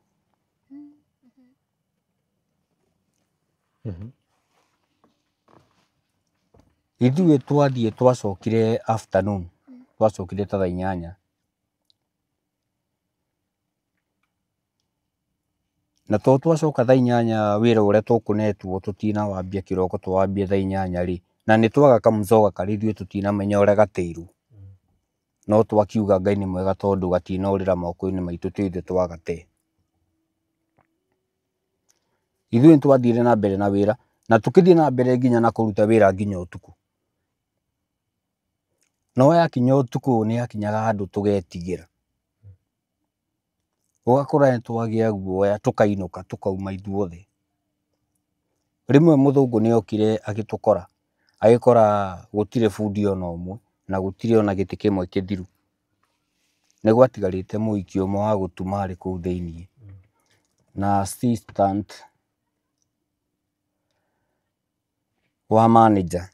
Ithuĩ twathiĩ twacokire afternoon, twacokire ta thaa 8. Na to twacoka thaa 8 wĩra ũrĩa tũkũnetwo tũtinawambia kĩroko twawambia thaa 8 rĩ, na nĩ twaga kamũcoga karĩa ithuĩ tũtinamenya ũrĩa gateirwo. No twakiuga Ngai nĩ mwega tondũ gatinorĩra moko-inĩ maitũ ti ithuĩ twagate. Ithuĩ nĩ twathire na mbere na wĩra na tũkĩthiĩ na mbere nginya na kũruta wĩra nginya ũtukũ. No yakinya ũtukũ nĩ yakinyaga handũ tũgetigĩra. Ũgakora nĩ twagĩa guoya tũkainũka tũkauma ithuothe. Rĩmwe mũthũngũ nĩ okire agĩtũkora, agĩkora gũtirĩ bundi ona ũmwe na gũtirĩ ona gĩtĩ kĩmwe kĩthiru. Nĩ gwatigarĩte mũiki ũmwe wa gũtuma arĩ kũu thĩiniĩ na assistant wa manager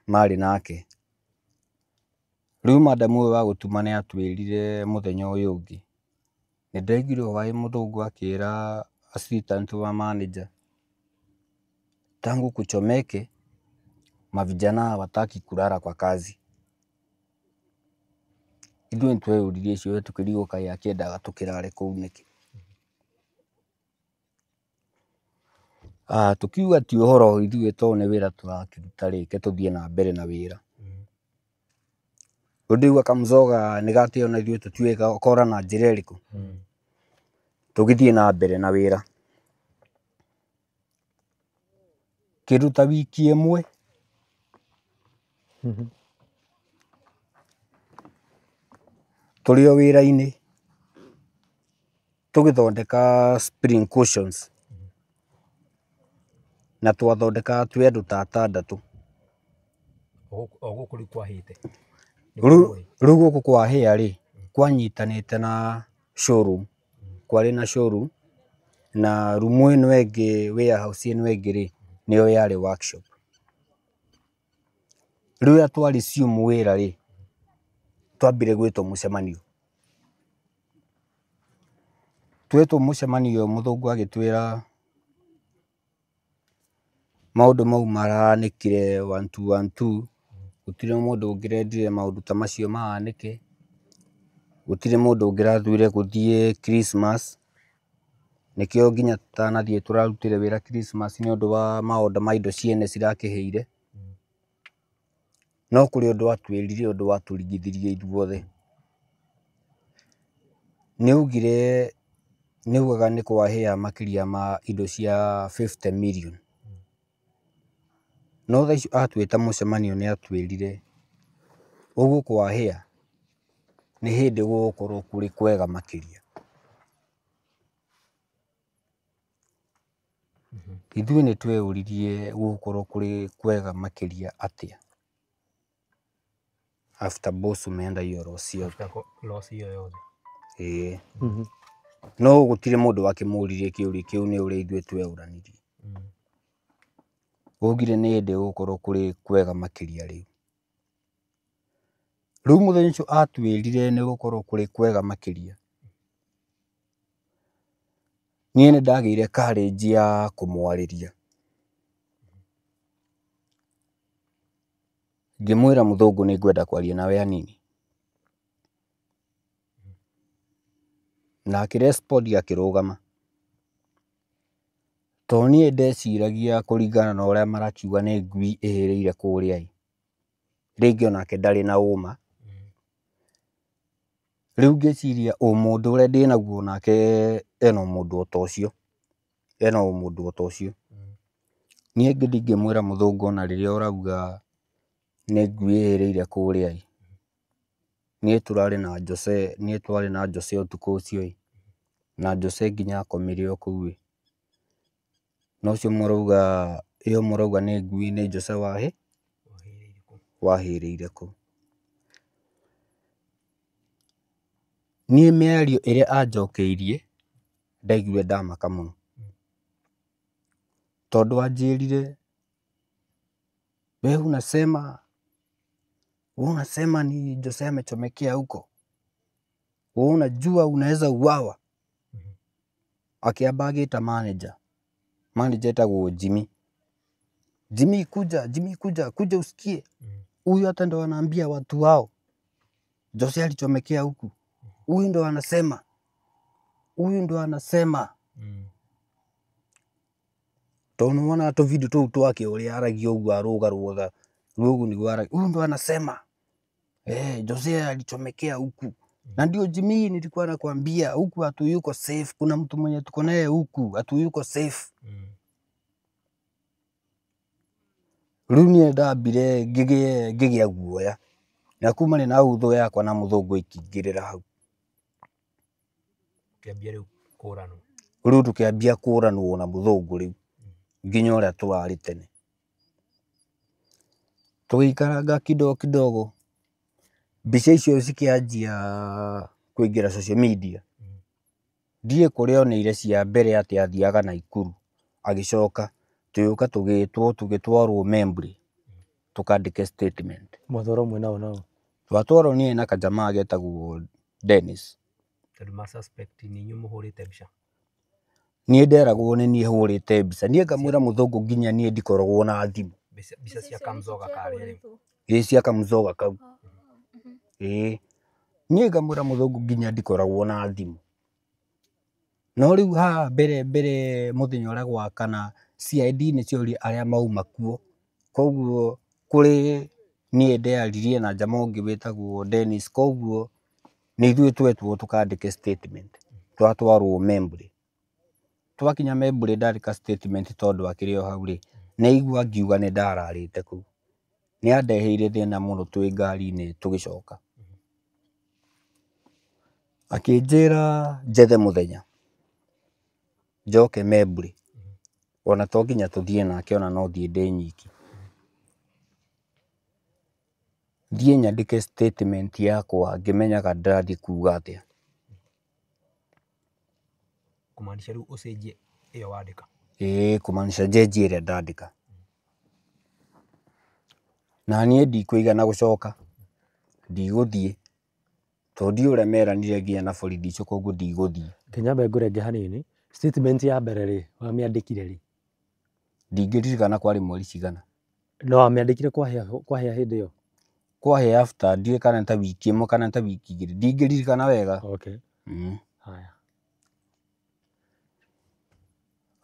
marĩ nake. Rĩu madam ũyũ wa gũtuma nĩ atwĩrire mũthenya ũyũ ũngĩ, nĩ ndaiguire hwaĩ mũthũngũ akĩra assistant wa manager, tangu kuchomeke mavijana hawataki kulala kwa kazi. Ithuĩ nĩ tweyũririe ciũria tũkĩrigwo kaĩ akĩendaga tũkĩrare kũu nĩkĩ. Tukiuga ti ũhoro ithuĩ tondũ nĩ wĩra tũrakĩruta rĩ, reke tũthiĩ na mbere na wĩra. Rĩu kamũcoga nĩ gateo na ithuĩ tũtiũĩ kora na njĩra ĩrĩkũ. Tũgĩthiĩ na mbere na wĩra. Kĩndũ ta wiki ĩmwe tũrĩ o wĩra-inĩ tũgĩthondeka spring cushions na twathondekaga twĩ andũ ta atandatũ. O gũkũ rĩu kwahĩte. Rĩu gũkũ kwahĩa rĩ, kwanyitanĩte na showroom, kwarĩ na showroom na rumu ĩno ĩngĩ warehouse ĩno ĩngĩ rĩ, nĩyo yarĩ workshop. Rĩrĩa twa resume wĩra rĩ, twambire gwĩtwo mũcemanio. Twetwo mũcemanio mũthũngũ agĩtwĩra maũndũ mau mahanĩkire 1 2 1 2, gũtirĩ mũndũ ũngĩrendire maũndũ ta macio mahanĩke, gũtirĩ mũndũ ũngĩrathurire gũthiĩ Christmas, nĩkĩo nginya tũtanathiĩ tũrarutire wĩra Christmas nĩ ũndũ wa maonda ma indo ciene cirakĩhĩire. No kũrĩ ũndũ atwĩrire ũndũ watũringithirie ithuothe. Nĩ augire nĩ augaga nĩ kwahĩa makĩria ma indo cia 50 million. No thaa icio atwĩta mũcemanio nĩ atwĩrire ũguo kwahĩa nĩ hĩndĩ gũgũkorwo kũrĩ kwega makĩria. Ithuĩ nĩ tweyũririe gũgũkorwo kũrĩ kwega makĩria atĩa after boss umeenda hiyo loss yothe. Loss hiyo yothe. Ĩĩ. No gũtirĩ mũndũ wakĩmũririe kĩũria kĩu nĩ ũrĩa ithuĩ tweyũranirie. Augire nĩ hĩndĩ gũgũkorwo kũrĩ kwega makĩria rĩu. Rĩu mũthenya ũcio atwĩrire nĩ gũgũkorwo kũrĩ kwega makĩria, niĩ nĩ ndagĩire courage ya kũmwarĩria. Ngĩmwĩra mũthũngũ nĩ ngwenda kwaria nawe hanini. Na akĩ respond akĩrũgama. Tondũ niĩ ndeciragia kũringana na ũrĩa marakiuga nĩ ngui ĩhĩrĩire kũrĩa ĩ, rĩngĩ onake ndarĩ na ũma. Rĩu ngĩciria ũmũndũ ũrĩa ndĩnaguo nake ena ũmũndũ o ta ũcio, ena ũmũndũ o ta ũcio. Niĩ ngĩthiĩ ngĩmwĩra mũthũngũ ona rĩrĩa ũrauga nĩ ngui ĩhĩrĩire kũrĩa ĩ, niĩ tũrarĩ na Jose, niĩ twarĩ na Jose ũtukũ ũcio ĩ, na Jose nginya akomire o kũu ĩ. Na ũcio mũrauga ĩyo mũrauga nĩ ngui nĩ Jose wahĩrĩire kũu. Niĩ mĩario ĩrĩa anjokeirie ndaiguire ndamaka mũno. Tondũ anjĩrire we unasema ni Jose amechomekea huko, we unajua unaweza uawa. Akĩamba agĩta manager, manager etagwo Jimmy. Jimmy kuja, Jimmy kuja, kuja usikie. Huyu hata ndo anaambia watu wao. Jose alichomekea huku. Huyu ndo anasema. Huyu ndo anasema. Tondũ wona tũvideo tũu twake ũrĩa aragia ũguo arũgarũga rũgu nĩguo aragia. Huyu ndo anasema. Jose alichomekea huku. Na ndio Jimmy nilikuwa nakwambia huku hatuyuko safe. Kuna mtu mwenye tuko naye huku, hatuyuko safe. Rĩu niĩ ndambire ngĩgĩa guoya na kuma nĩ na hau thũ yakwa na mũthũngũ ĩkĩingĩrĩra hau. Ũkĩambia rĩu kũranwo. Rĩu tũkĩambia kũranwo na mũthũngũ rĩu nginya ũrĩa tũrarĩ tene. Tũgĩikaranga kidogo kidogo, mbica icio cikĩanjia kũingĩra social media. Ndiĩ kũrĩa oneire cia mbere atĩ athiaga Naikuru agĩcoka tũgĩũka tũgĩtwo tũgĩtwarwo Membley tũkandĩke statement. Mwatwarwo mwena o nao. Twatwarwo niĩ na kajamaa getagwo Dennis. Tondũ ma suspect nĩ inyuĩ mũhũrĩte mbica. Niĩ nderagwo nĩ niĩ hũrĩte mbica. Niĩ ngamwĩra mũthũngũ nginya niĩ ndikoragwo na thimũ. Mbica cia kamzoga karĩa rĩu. Ĩĩ cia kamzoga kau. Ĩĩ. Niĩ ngamwĩra mũthũngũ nginya ndikoragwo na thimũ. No rĩu haha mbere mbere mũthenya ũrĩa gwa kana CID nĩ cioria arĩa mauma kuo. Koguo kũrĩ niĩ ndeyaririe na jamaa ũngĩ wĩtagwo Dennis. Koguo nĩ ithuĩ twetwo tũkandĩke statement. Twatwarwo Membley. Twakinya Membley ndandĩka statement tondũ akĩrĩ o hau rĩ, nĩ aigua ngiuga nĩ ndararĩte kũu. Nĩ andeheire thĩna mũno twĩ ngari-inĩ tũgĩcoka. Akĩnjĩra njethe mũthenya njoke Membley. Ona to nginya tũthiĩ nake ona no thiĩ ndĩ nyiki. Thiĩ nyandĩke statement yakwa ngĩmenyaga ndĩrathiĩ kuga atĩa. Kũmaanisha rĩu ũcenjie ĩyo wandĩka. Ĩĩ kũmaanisha njenjie ĩrĩa ndandĩka. Na niĩ ndikũigana gũcoka, ndigũthiĩ tondũ ndiũĩ ũrĩa meranire nginya na borithi icio koguo ndigũthiĩ. Kĩnyambe ngũrenge hanini. Statement ya mbere rĩ, wamĩandĩkire rĩ? Ndingĩririkana kwarĩ mweri cigana. No wamĩandĩkire kwahĩa hĩndĩ ĩyo? Kwahĩa after ndiũĩ kana nĩ ta wiki ĩmwe kana nĩ ta wiki igĩrĩ, ndingĩririkana wega. Okay. Haya.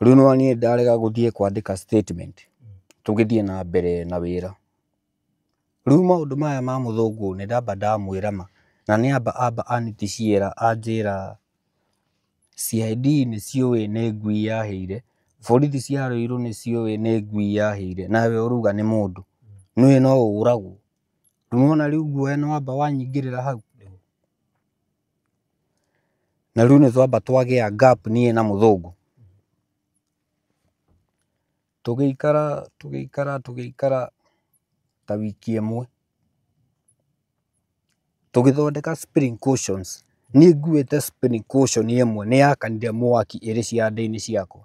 Rĩu no niĩ ndarega gũthiĩ kwandĩka statement, tũgĩthiĩ na mbere na wĩra. Rĩu maũndũ maya ma mũthũngũ nĩ ndamba ndamwĩra ma, na nĩ amba amba aniticiĩra anjĩra CID nĩ ciũĩ nĩ ngui yahĩire, borithi cia Ruiru nĩ ciũĩ nĩ ngui yahĩire, nawe ũrauga nĩ mũndũ, nĩũĩ no ũragwo. Rĩu nĩwona rĩu guoya nĩ wamba wanyingĩrĩra hau. Na rĩu nĩ twamba twagĩa gap niĩ na mũthũngũ. Tũgĩikara tũgĩikara tũgĩikara ta wiki ĩmwe. Tũgĩthondeka spring cushions. Niĩ nguĩte spring cushion ĩmwe nĩ yakanire mwaki ĩrĩ ciande-inĩ ciakwa.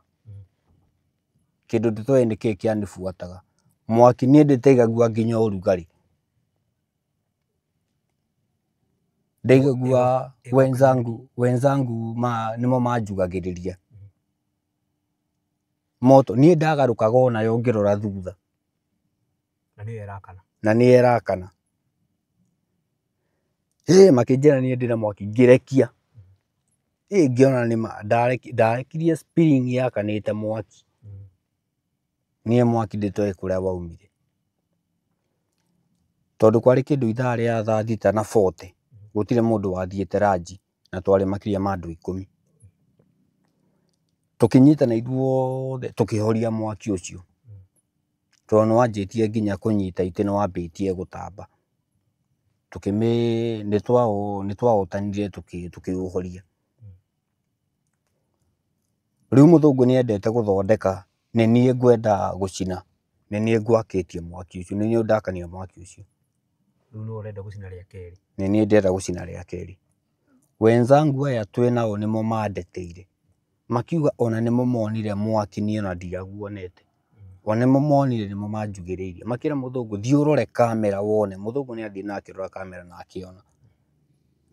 Kĩndũ ndĩtoĩ nĩkĩĩ kĩanibuataga. Mwaki niĩ ndĩtaigagua nginya ũrugarĩ. Ndaigagua wenzangu nĩmo manjugagĩrĩria. Moto niĩ ndagarũkaga onayo ngĩrora thutha. Na nĩyo ĩrakana. Na nĩyo ĩrakana. Ĩ makĩnjĩra niĩ ndĩna mwaki ngĩrekia. Ĩ ngĩona nĩma ndarekirie spring yakanĩte mwaki. Niĩ mwaki ndĩtoĩ kũrĩa waumire. Tondũ kwarĩ kĩndũ ithaa rĩa thaa thita na 40 gũtirĩ mũndũ wathiĩte ranji na twarĩ makĩria ma andũ 10. Tũkĩnyitana ithuothe tũkĩhoria mwaki ũcio. Tondũ nĩ wanjĩtie nginya kũnyita itĩ nĩ wambĩtie gũtamba. Nĩ twahotanire tũkĩũhoria. Rĩu mũthũngũ nĩ endete gũthondeka nĩ niĩ ngwenda gũcina, nĩ niĩ ngwakĩtie mwaki ũcio, nĩ niĩ ndakania mwaki ũcio. Rĩu nĩwe ũrenda gũcina rĩa kerĩ. Nĩ niĩ ndĩrenda gũcina rĩa kerĩ. Wenzangu aya twĩ nao nĩmo mandeteire. Makiuga ona nĩmo monire mwaki niĩ ona ndiaguonete. O nĩmo monire nĩmo manjugĩrĩirie. Makĩra mũthũngũ thiĩ ũrore kamera wone. Mũthũngũ nĩ athiĩ na akĩrora kamera na akĩona.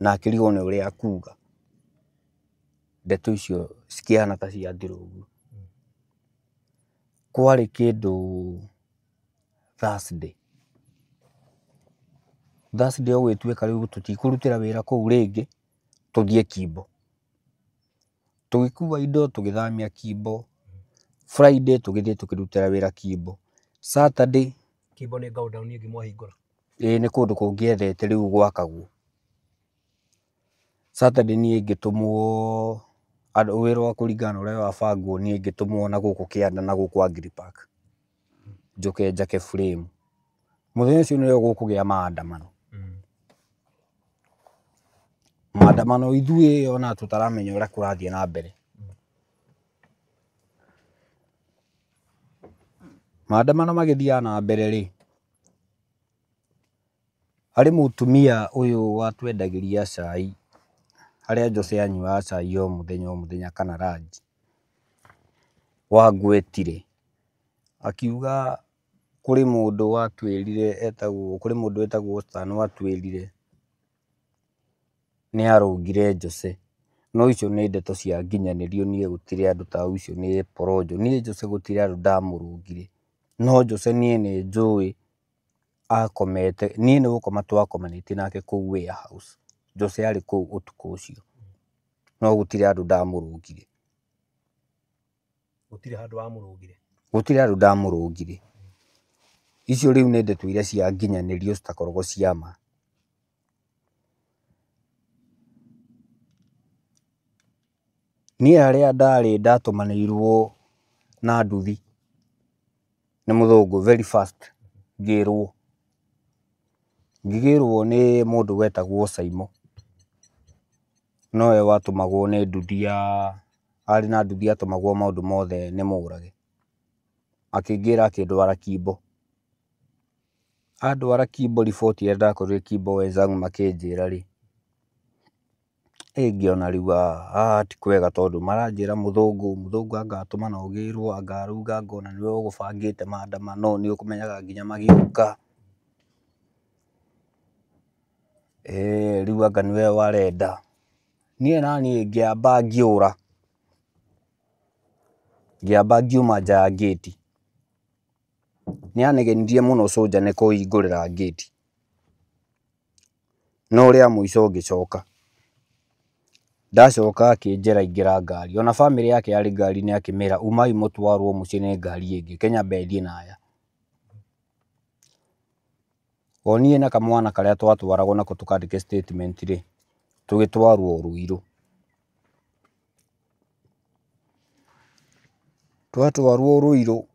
Na akĩrigwo nĩ ũrĩa akuga. Ndeto icio cikĩhana ta ciathira ũguo. Kwarĩ kĩndũ Thursday. Thursday ũgwĩtuĩka rĩu tũtikũrutĩra wĩra kũu rĩngĩ, tũthiĩ Kimbo. Tũgĩkua indo tũgĩthamia Kimbo. Friday tũgĩthiĩ tũkĩrutĩra wĩra Kimbo. Saturday Kimbo nĩ godown ĩngĩ mwahingũra. Ĩĩ nĩ kũndũ kũngĩ ethete rĩu gwakagwo. Saturday niĩ ngĩtũmwo andũ wĩra wa kũringana na ũrĩa wabangwo, niĩ ngĩtũmwo na gũkũ kĩanda na gũkũ Agri Park njũke njake frame. Mũthenya ũcio nĩrĩo gũkũgĩa maandamano. Maandamano ithuĩ ona tũtaramenya ũrĩa kũrathiĩ na mbere. Maandamano magĩthiaga na mbere rĩ, harĩ mũtumia ũyũ watwendagĩria cai, harĩa Jose anyuaga cai o mũthenya o mũthenya kana lunch, wangwetire akiuga kũrĩ mũndũ watwĩrire etagwo, kũrĩ mũndũ wĩtagwo Stan watwĩrire nĩ arũngire Jose. No icio nĩ ndeto cia nginyanĩrio, niĩ gũtirĩ andũ ta icio, nĩ porojo. Niĩ Jose gũtirĩ andũ ndamũrũngire. No Jose niĩ nĩ njũĩ akomete, niĩ nĩ gũkoma twakomanĩtie nake kũu warehouse. Jose arĩ kũu ũtukũ ũcio. No gũtirĩ andũ ndamũrũngire. Gũtirĩ handũ wamũrũngire. Gũtirĩ handũ ndamũrũngire. Icio rĩu nĩ ndeto iria cia nginyanĩrio citakoragwo cia ma. Niĩ harĩa ndarĩ ndatũmanĩirwo na nduthi nĩ mũthũngũ very fast ngĩrwo. Ngĩgĩrwo nĩ mũndũ wetagwo Saimo. Nowe watũmagwo nĩ nduthi ya, arĩ na nduthi atũmagwo maũndũ mothe nĩ Mũrage. Akĩngĩra akĩndwara Kimbo. Andwara Kimbo, riboti ĩrĩa ndakorire Kimbo wenzangu makĩnjĩra rĩ, ĩ ngĩona rĩu haha ti kwega, tondũ maranjĩra mũthũngũ, mũthũngũ anga atũmana ũgĩrwo, anga arauga anga ona nĩwe ũgũbangĩte maandamano, nĩ ũkũmenyaga nginya magĩũka. Rĩu anga nĩwe warenda. Niĩ naniĩ ngĩamba ngĩũra. Ngĩamba ngiuma nja ya ngĩti. Nĩ anegenirie mũno soldier nĩ kũhingũrĩra ngĩti. No rĩa mũico ngĩcoka. Ndacoka akĩnjĩra ingĩra ngari. Ona bamĩrĩ yake yarĩ ngari-inĩ akĩmĩra umai mũtwarwo mũciĩ nĩ ngari ĩngĩ, Kenya nyambe thiĩ na aya. O niĩ na kamwana karĩa twatwaragwo nako tũkandĩke statement rĩ, tũgĩtwarwo Ruiru. Twatwarwo Ruiru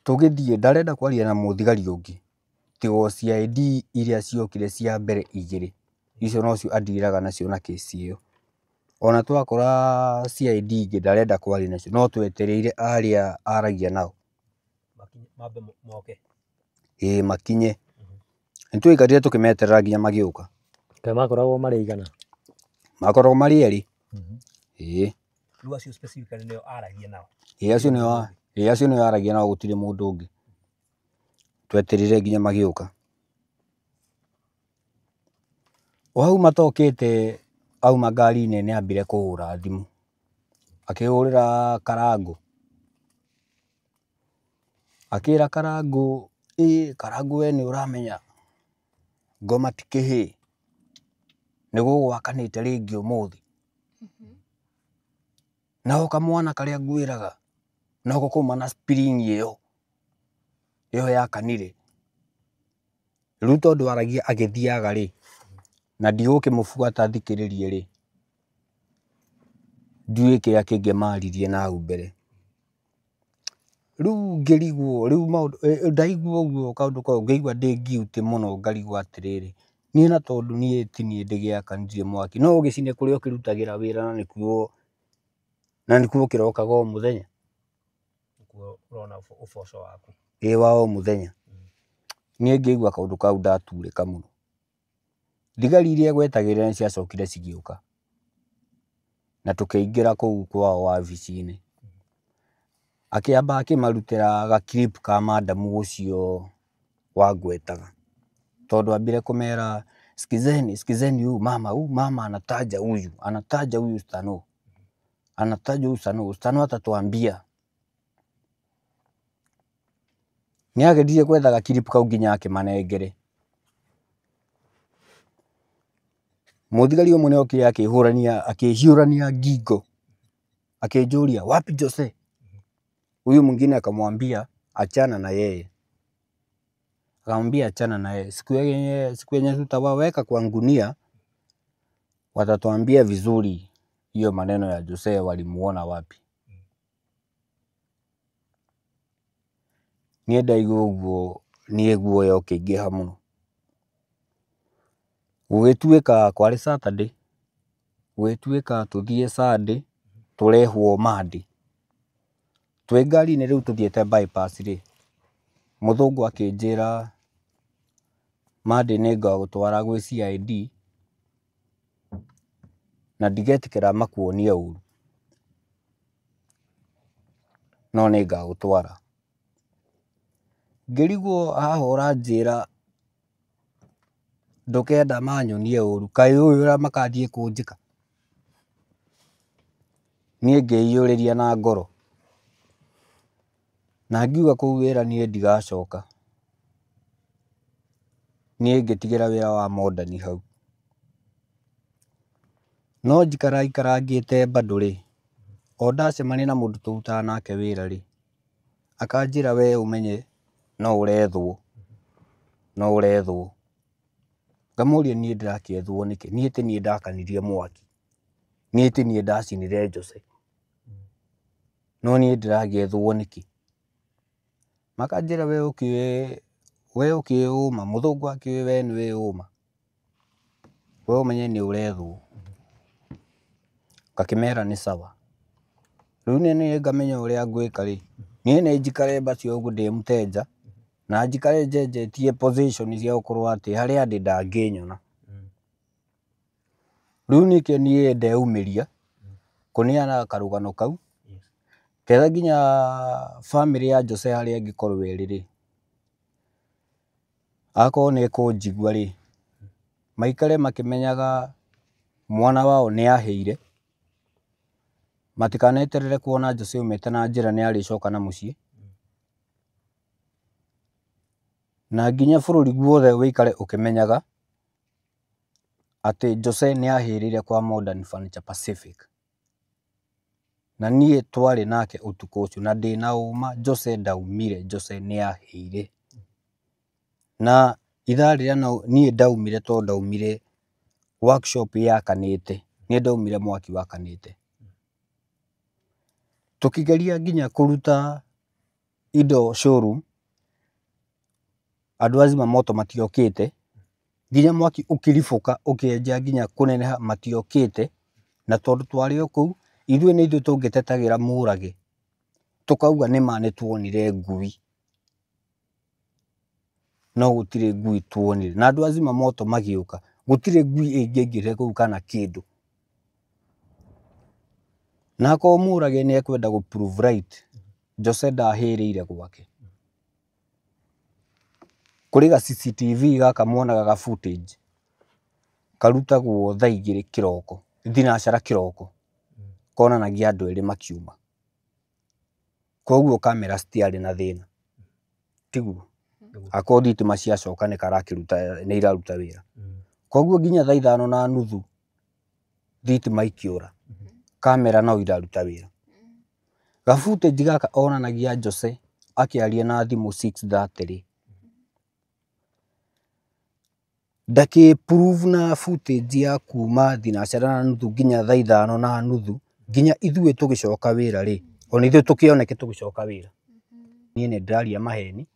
tũgĩthiĩ, ndarenda kwaria na mũthigari ũngĩ tiga o CID iria ciokire cia mbere igĩrĩ, icio nocio andiraga nacio na kĩci ĩyo. Ona twakora CID ingĩ ndarenda kwaria nacio, no twetereire arĩa aragia nao. Mambe moke. Ĩĩ makinye. Nĩ twaikarire tũkĩmeterera nginya magĩũka. Kaĩ makoragwo marĩ aigana? Makoragwo marĩ erĩ. Ĩĩ. Rĩu acio specifically nĩo aragia nao. Ĩĩ acio nĩo, ĩĩ acio nĩo aragia nao, gũtirĩ mũndũ ũngĩ. Twetereire nginya magĩũka. O hau matokĩte auma ngari-inĩ nĩ ambire kũhũra thimũ. Akĩhũrĩra Karangũ. Akĩra Karangũ, ĩ Karangũ we nĩ ũramenya ngoma ti kĩhĩĩ, nĩ gũgwakanĩte rĩngĩ ũmũthĩ. Nako kamwana karĩa ngwĩraga nako kauma na spring ĩyo, ĩyo yakanire. Rĩu tondũ aragia agĩthiaga rĩ, na ndigũkĩmũbuata thikĩrĩrie rĩ, ndiũĩ kĩrĩa kĩngĩ maririe na hau mbere. Rĩu ngĩrigwo, rĩu maũndũ, ndaigua ũguo kaũndũ kau ngĩigua ndĩ guilty mũno, ngarigwo atĩrĩrĩ, niĩ na tondũ niĩ ti niĩ ndĩgĩakanirie mwaki, no ũgĩcine kũrĩa ũkĩrutagĩra wĩra na nĩkuo, na nĩkuo ũkĩrokaga o mũthenya. Nĩkuo ũrona ũboco waku. Ĩĩ wa o mũthenya. Niĩ ngĩigua kaũndũ kau ndaturĩka mũno. Thigari iria egwetagĩrĩra nĩ ciacokire cigĩũka. Na tũkĩingĩra kũu kwao wabici-inĩ. Akĩamba akĩmarutĩra ga clip ka madamu ũcio wangwetaga. Tondũ ambire kũmera sikizeni, sikizeni huyu mama anataja huyu, anataja huyu Stano. Anataja huyu Stano, Stano atatuambia. Nĩ ageririe gwetha gakiripu kau nginya akĩmanengere. Mũthigari ũmwe nĩ okire akĩhũrania akĩhiũrania ngingo akĩnjũria wapi Jose? Huyu mwingine akamwambia achana na yeye, akamwambia achana na yeye, siku yenye tutawaweka kwa ngunia watatuambia vizuri hiyo maneno ya Jose walimuona wapi. Niĩ ndaigua ũguo niĩ guoya ũkĩingĩha mũno. Gũgĩtuĩka kwarĩ Saturday, gũgĩtuĩka tũthiĩ Sunday tũrehwo Monday. Twĩ ngari-inĩ rĩu tũthiĩte bypass rĩ, mũthũngũ akĩnjĩra Monday nĩngagũtwara gwĩ CID na ndigetĩkĩra makuonie ũru, no nĩngagũtwara. Ngĩrigwo haha ũranjĩra ndũkenda manyonie ũru, kaĩ ũĩ ũrĩa makathiĩ kũnjĩka? Niĩ ngĩiyũrĩria na ngoro na ngiuga kũu wĩra niĩ ndigacoka. Niĩ ngĩtigĩra wĩra wa Modern hau. No njikara ikarangĩte bado rĩ, o ndacemania na mũndũ tũrutaga nake wĩra rĩ, akanjĩra we ũmenye no ũrethwo, no ũrethwo. Ngamũria niĩ ndĩrakĩethwo nĩkĩ? Niĩ ti niĩ ndakanirie mwaki, niĩ ti niĩ ndacinire Jose, no niĩ ndĩragĩethwo nĩkĩ? Makanjĩra we ũkĩũĩ, we ũkĩũĩ ũma, mũthũngũ akĩũĩ we nĩũĩ ũma, we ũmenye nĩ ũrethwo. Ngakĩmera nĩ sawa. Rĩu niĩ ngamenya ũrĩa ngwĩka rĩ, niĩ nĩ njikare basi ũguo ndĩ mteja na njikare njenjetie position cia gũkorwo atĩ harĩa ndĩ ndangĩnyona. Rĩu nĩkĩo niĩ ndeumĩria kũneana karũgano kau ketha nginya bamĩrĩ ya Jose harĩa ĩngĩkorwo ĩrĩ rĩ, akorwo nĩ ĩkũnjigua rĩ, maikare makĩmenyaga mwana wao nĩ ahĩire, matikaneterere kuona Jose aumĩte na njĩra nĩ arĩcoka na mũciĩ, na nginya bũrũri guothe ũikare ũkĩmenyaga atĩ Jose nĩ ahĩrĩire kwa Modern Furniture Pacific. Na niĩ twarĩ nake ũtukũ ũcio na ndĩna ũma Jose ndaumire, Jose nĩ ahĩire. Na ithaa rĩrĩa niĩ ndaumire tondũ ndaumire workshop yakanĩte, niĩ ndaumire mwaki wakanĩte. Tũkĩgeria nginya kũruta indo showroom, andũ a zimamoto matiokĩte, nginya mwaki ũkĩribũka ũkĩanjia nginya kũneneha matiokĩte, na tondũ twarĩ o kũu, ithuĩ nĩ ithuĩ tũngĩtetagĩra Mũrage, tũkauga nĩma nĩtuonire ngui, no gũtirĩ ngui tuonire. Na andũ a zimamoto magĩũka, gũtirĩ ngui ĩngĩaingĩrire kũu kana kĩndũ. Na akorwo Mũrage nĩ ekwenda gũ prove right, Jose ndahĩrĩire gwake. Kũrĩ ga CCTV gaka muonaga ga footage, karutagwo thaa 2 kĩroko, thinacara kĩroko, konanagia andũ erĩ makiuma. Koguo kamera citiarĩ na thĩna, tiguo? Akorwo thitima ciacoka nĩ karakĩruta, nĩ iraruta wĩra. Koguo nginya thaa 5:30 thitima ikĩũra, kamera no iraruta wĩra. Ga footage gaka onanagia Jose akĩaria na thimũ 6:30 rĩ, ndakĩ prove na footage ya kuma 4:30 nginya thaa 5:30 nginya ithuĩ tũgĩcoka wĩra rĩ, ona ithuĩ tũkĩoneke tũgĩcoka wĩra. Niĩ nĩ ndĩraria maheni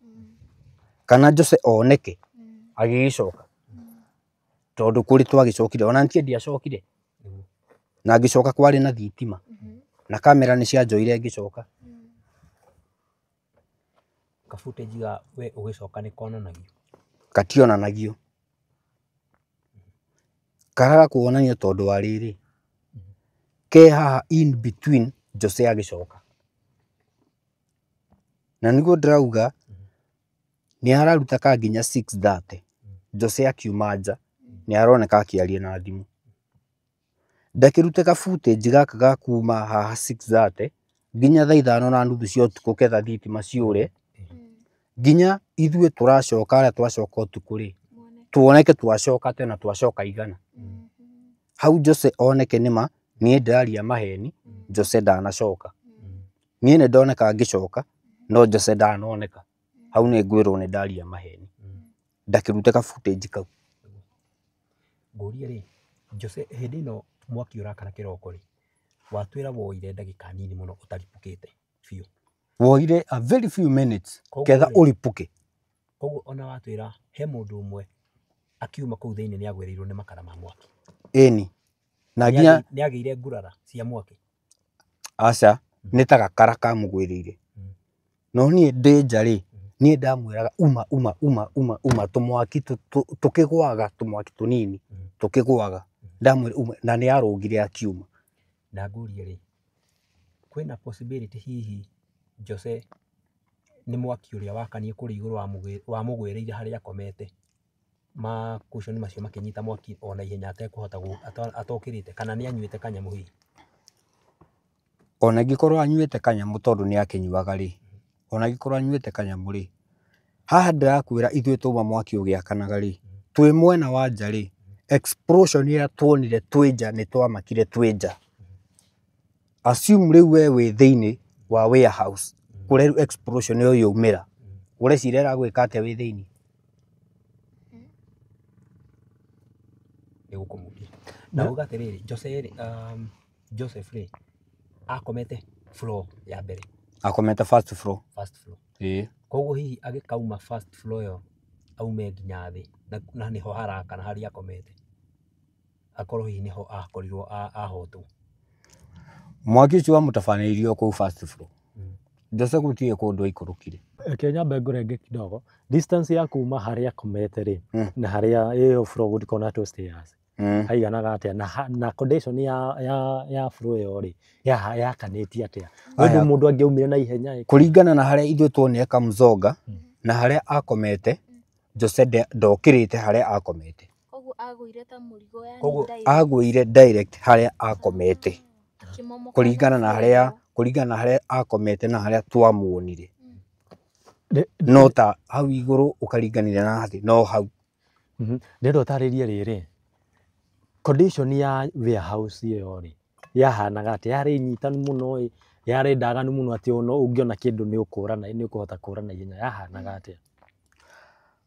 kana Jose oneke agĩgĩcoka, tondũ kũrĩ twagĩcokire ona niĩ ndiacokire, na ngĩcoka kwarĩ na thitima na kamera nĩ cianjoire ngĩcoka. Ka footage ga we ũgĩcoka nĩ konanagio? Kationanagio, karaga kuonanio tondũ wa rĩrĩ, ke haha in between Jose agĩcoka. Na nĩguo ndĩrauga nĩ araruta ka nginya 6:30 Jose akiuma nja nĩ aroneka akĩaria na thimũ. Ndakĩrute ka footage gaka ga kuma haha 6:30 nginya thaa 5:30 cia ũtukũ ketha thitima ciũre, Nginya ithuĩ tũracoka arĩa twacoka ũtukũ rĩ, tuoneke twacoka tena twacoka igana. Hau Jose oneke nĩma niĩ ndĩraria maheni, Jose ndanacoka. Niĩ nĩ ndoneka ngĩcoka, no Jose ndanoneka. Hau nĩ ngwĩrwo nĩ ndaria maheni. Ndakĩrute ka footage kau. Ngũrie rĩ, Jose hĩndĩ ĩno mwaki ũrakana kĩroko rĩ, watwĩra woire ndagĩka nini mũno ũtaripũkĩte biũ. Woire a very few minutes ketha ũripũke. Koguo ona watwĩra he mũndũ ũmwe akiuma kũu thĩinĩ nĩ agwĩrĩirwo nĩ makara ma mwaki. Ĩni. Na nginya nĩ agĩire ngurara cia mwaki. Aca, nĩ ta gakara kamũgwĩrĩire. No niĩ ndĩ nja rĩ, niĩ ndamwĩraga uma uma uma uma uma, tũmwaki tũkĩgwaga, tũmwaki tũnini tũkĩgwaga. Ndamwĩra uma, na nĩ arũgire akiuma. Na ngũrie rĩ, kwĩna possibility hihi Jose nĩ mwaki ũrĩa wakanie kũrĩa igũrũ wamũgwĩrĩire harĩa akomete, ma cushion macio makĩnyita mwaki ona ihenya atekũhota atokĩrĩte, kana nĩ anyuĩte kanyamũ hihi? Ona angĩkorwo anyuĩte kanyamũ tondũ nĩ akĩnyuaga rĩ, ona angĩkorwo anyuĩte kanyamũ rĩ, haha ndĩrakwĩra ithuĩ twauma mwaki ũgĩakanaga rĩ, twĩ mwena wa nja rĩ, explosion ĩrĩa tuonire twĩ nja nĩ twamakire twĩ nja. Assume rĩu we wĩ thĩinĩ wa warehouse kũrĩa rĩu explosion ĩyo yaumĩra, ũreciria ĩragwĩka atĩa wĩ thĩinĩ? Nĩ gũkũmuria. Na uga atĩrĩrĩ, Jose rĩ, Joseph rĩ, akomete floor ya mbere. Akomete first floor. First floor. Ĩĩ. Koguo hihi agĩkauma first floor ĩyo aume nginya thĩ, na nĩho harakana harĩa akomete, akorwo hihi nĩho akorirwo ahotwo. Mwaki ũcio wamũtabanĩirio kũu first floor. Jose gũtirĩ kũndũ aikũrũkire. Reke nyambe ngũrenge kidogo. Distance ya kuma harĩa akomete rĩ, na harĩa ĩyo floor gũtikona two stairs, haiganaga atĩa? Na condition ya floor ĩyo rĩ, yakanĩtie atĩa? Ũndũ mũndũ angĩaumire na ihenya ĩ? Kũringana na harĩa ithuĩ tuonire kamũconga na harĩa akomete, Jose ndokĩrĩte harĩa akomete. Koguo agũire ta mũrigo, yani Koguo direct. Agũire direct harĩa akomete. Akĩmomoka Kũringana na harĩa akomete na harĩa twamuonire. No ta hau igũrũ ũkaringanĩria na thĩ, no hau. Ndĩrenda ũtarĩrie rĩrĩ, condition ya warehouse ĩyo rĩ, yahanaga atĩa? Yarĩ nyitanu mũno ĩ, yarĩ ndaganu mũno atĩ ona ũngĩona kĩndũ nĩ ũkũra na nĩ ũkũhota kũra na ihenya? Yahanaga atĩa?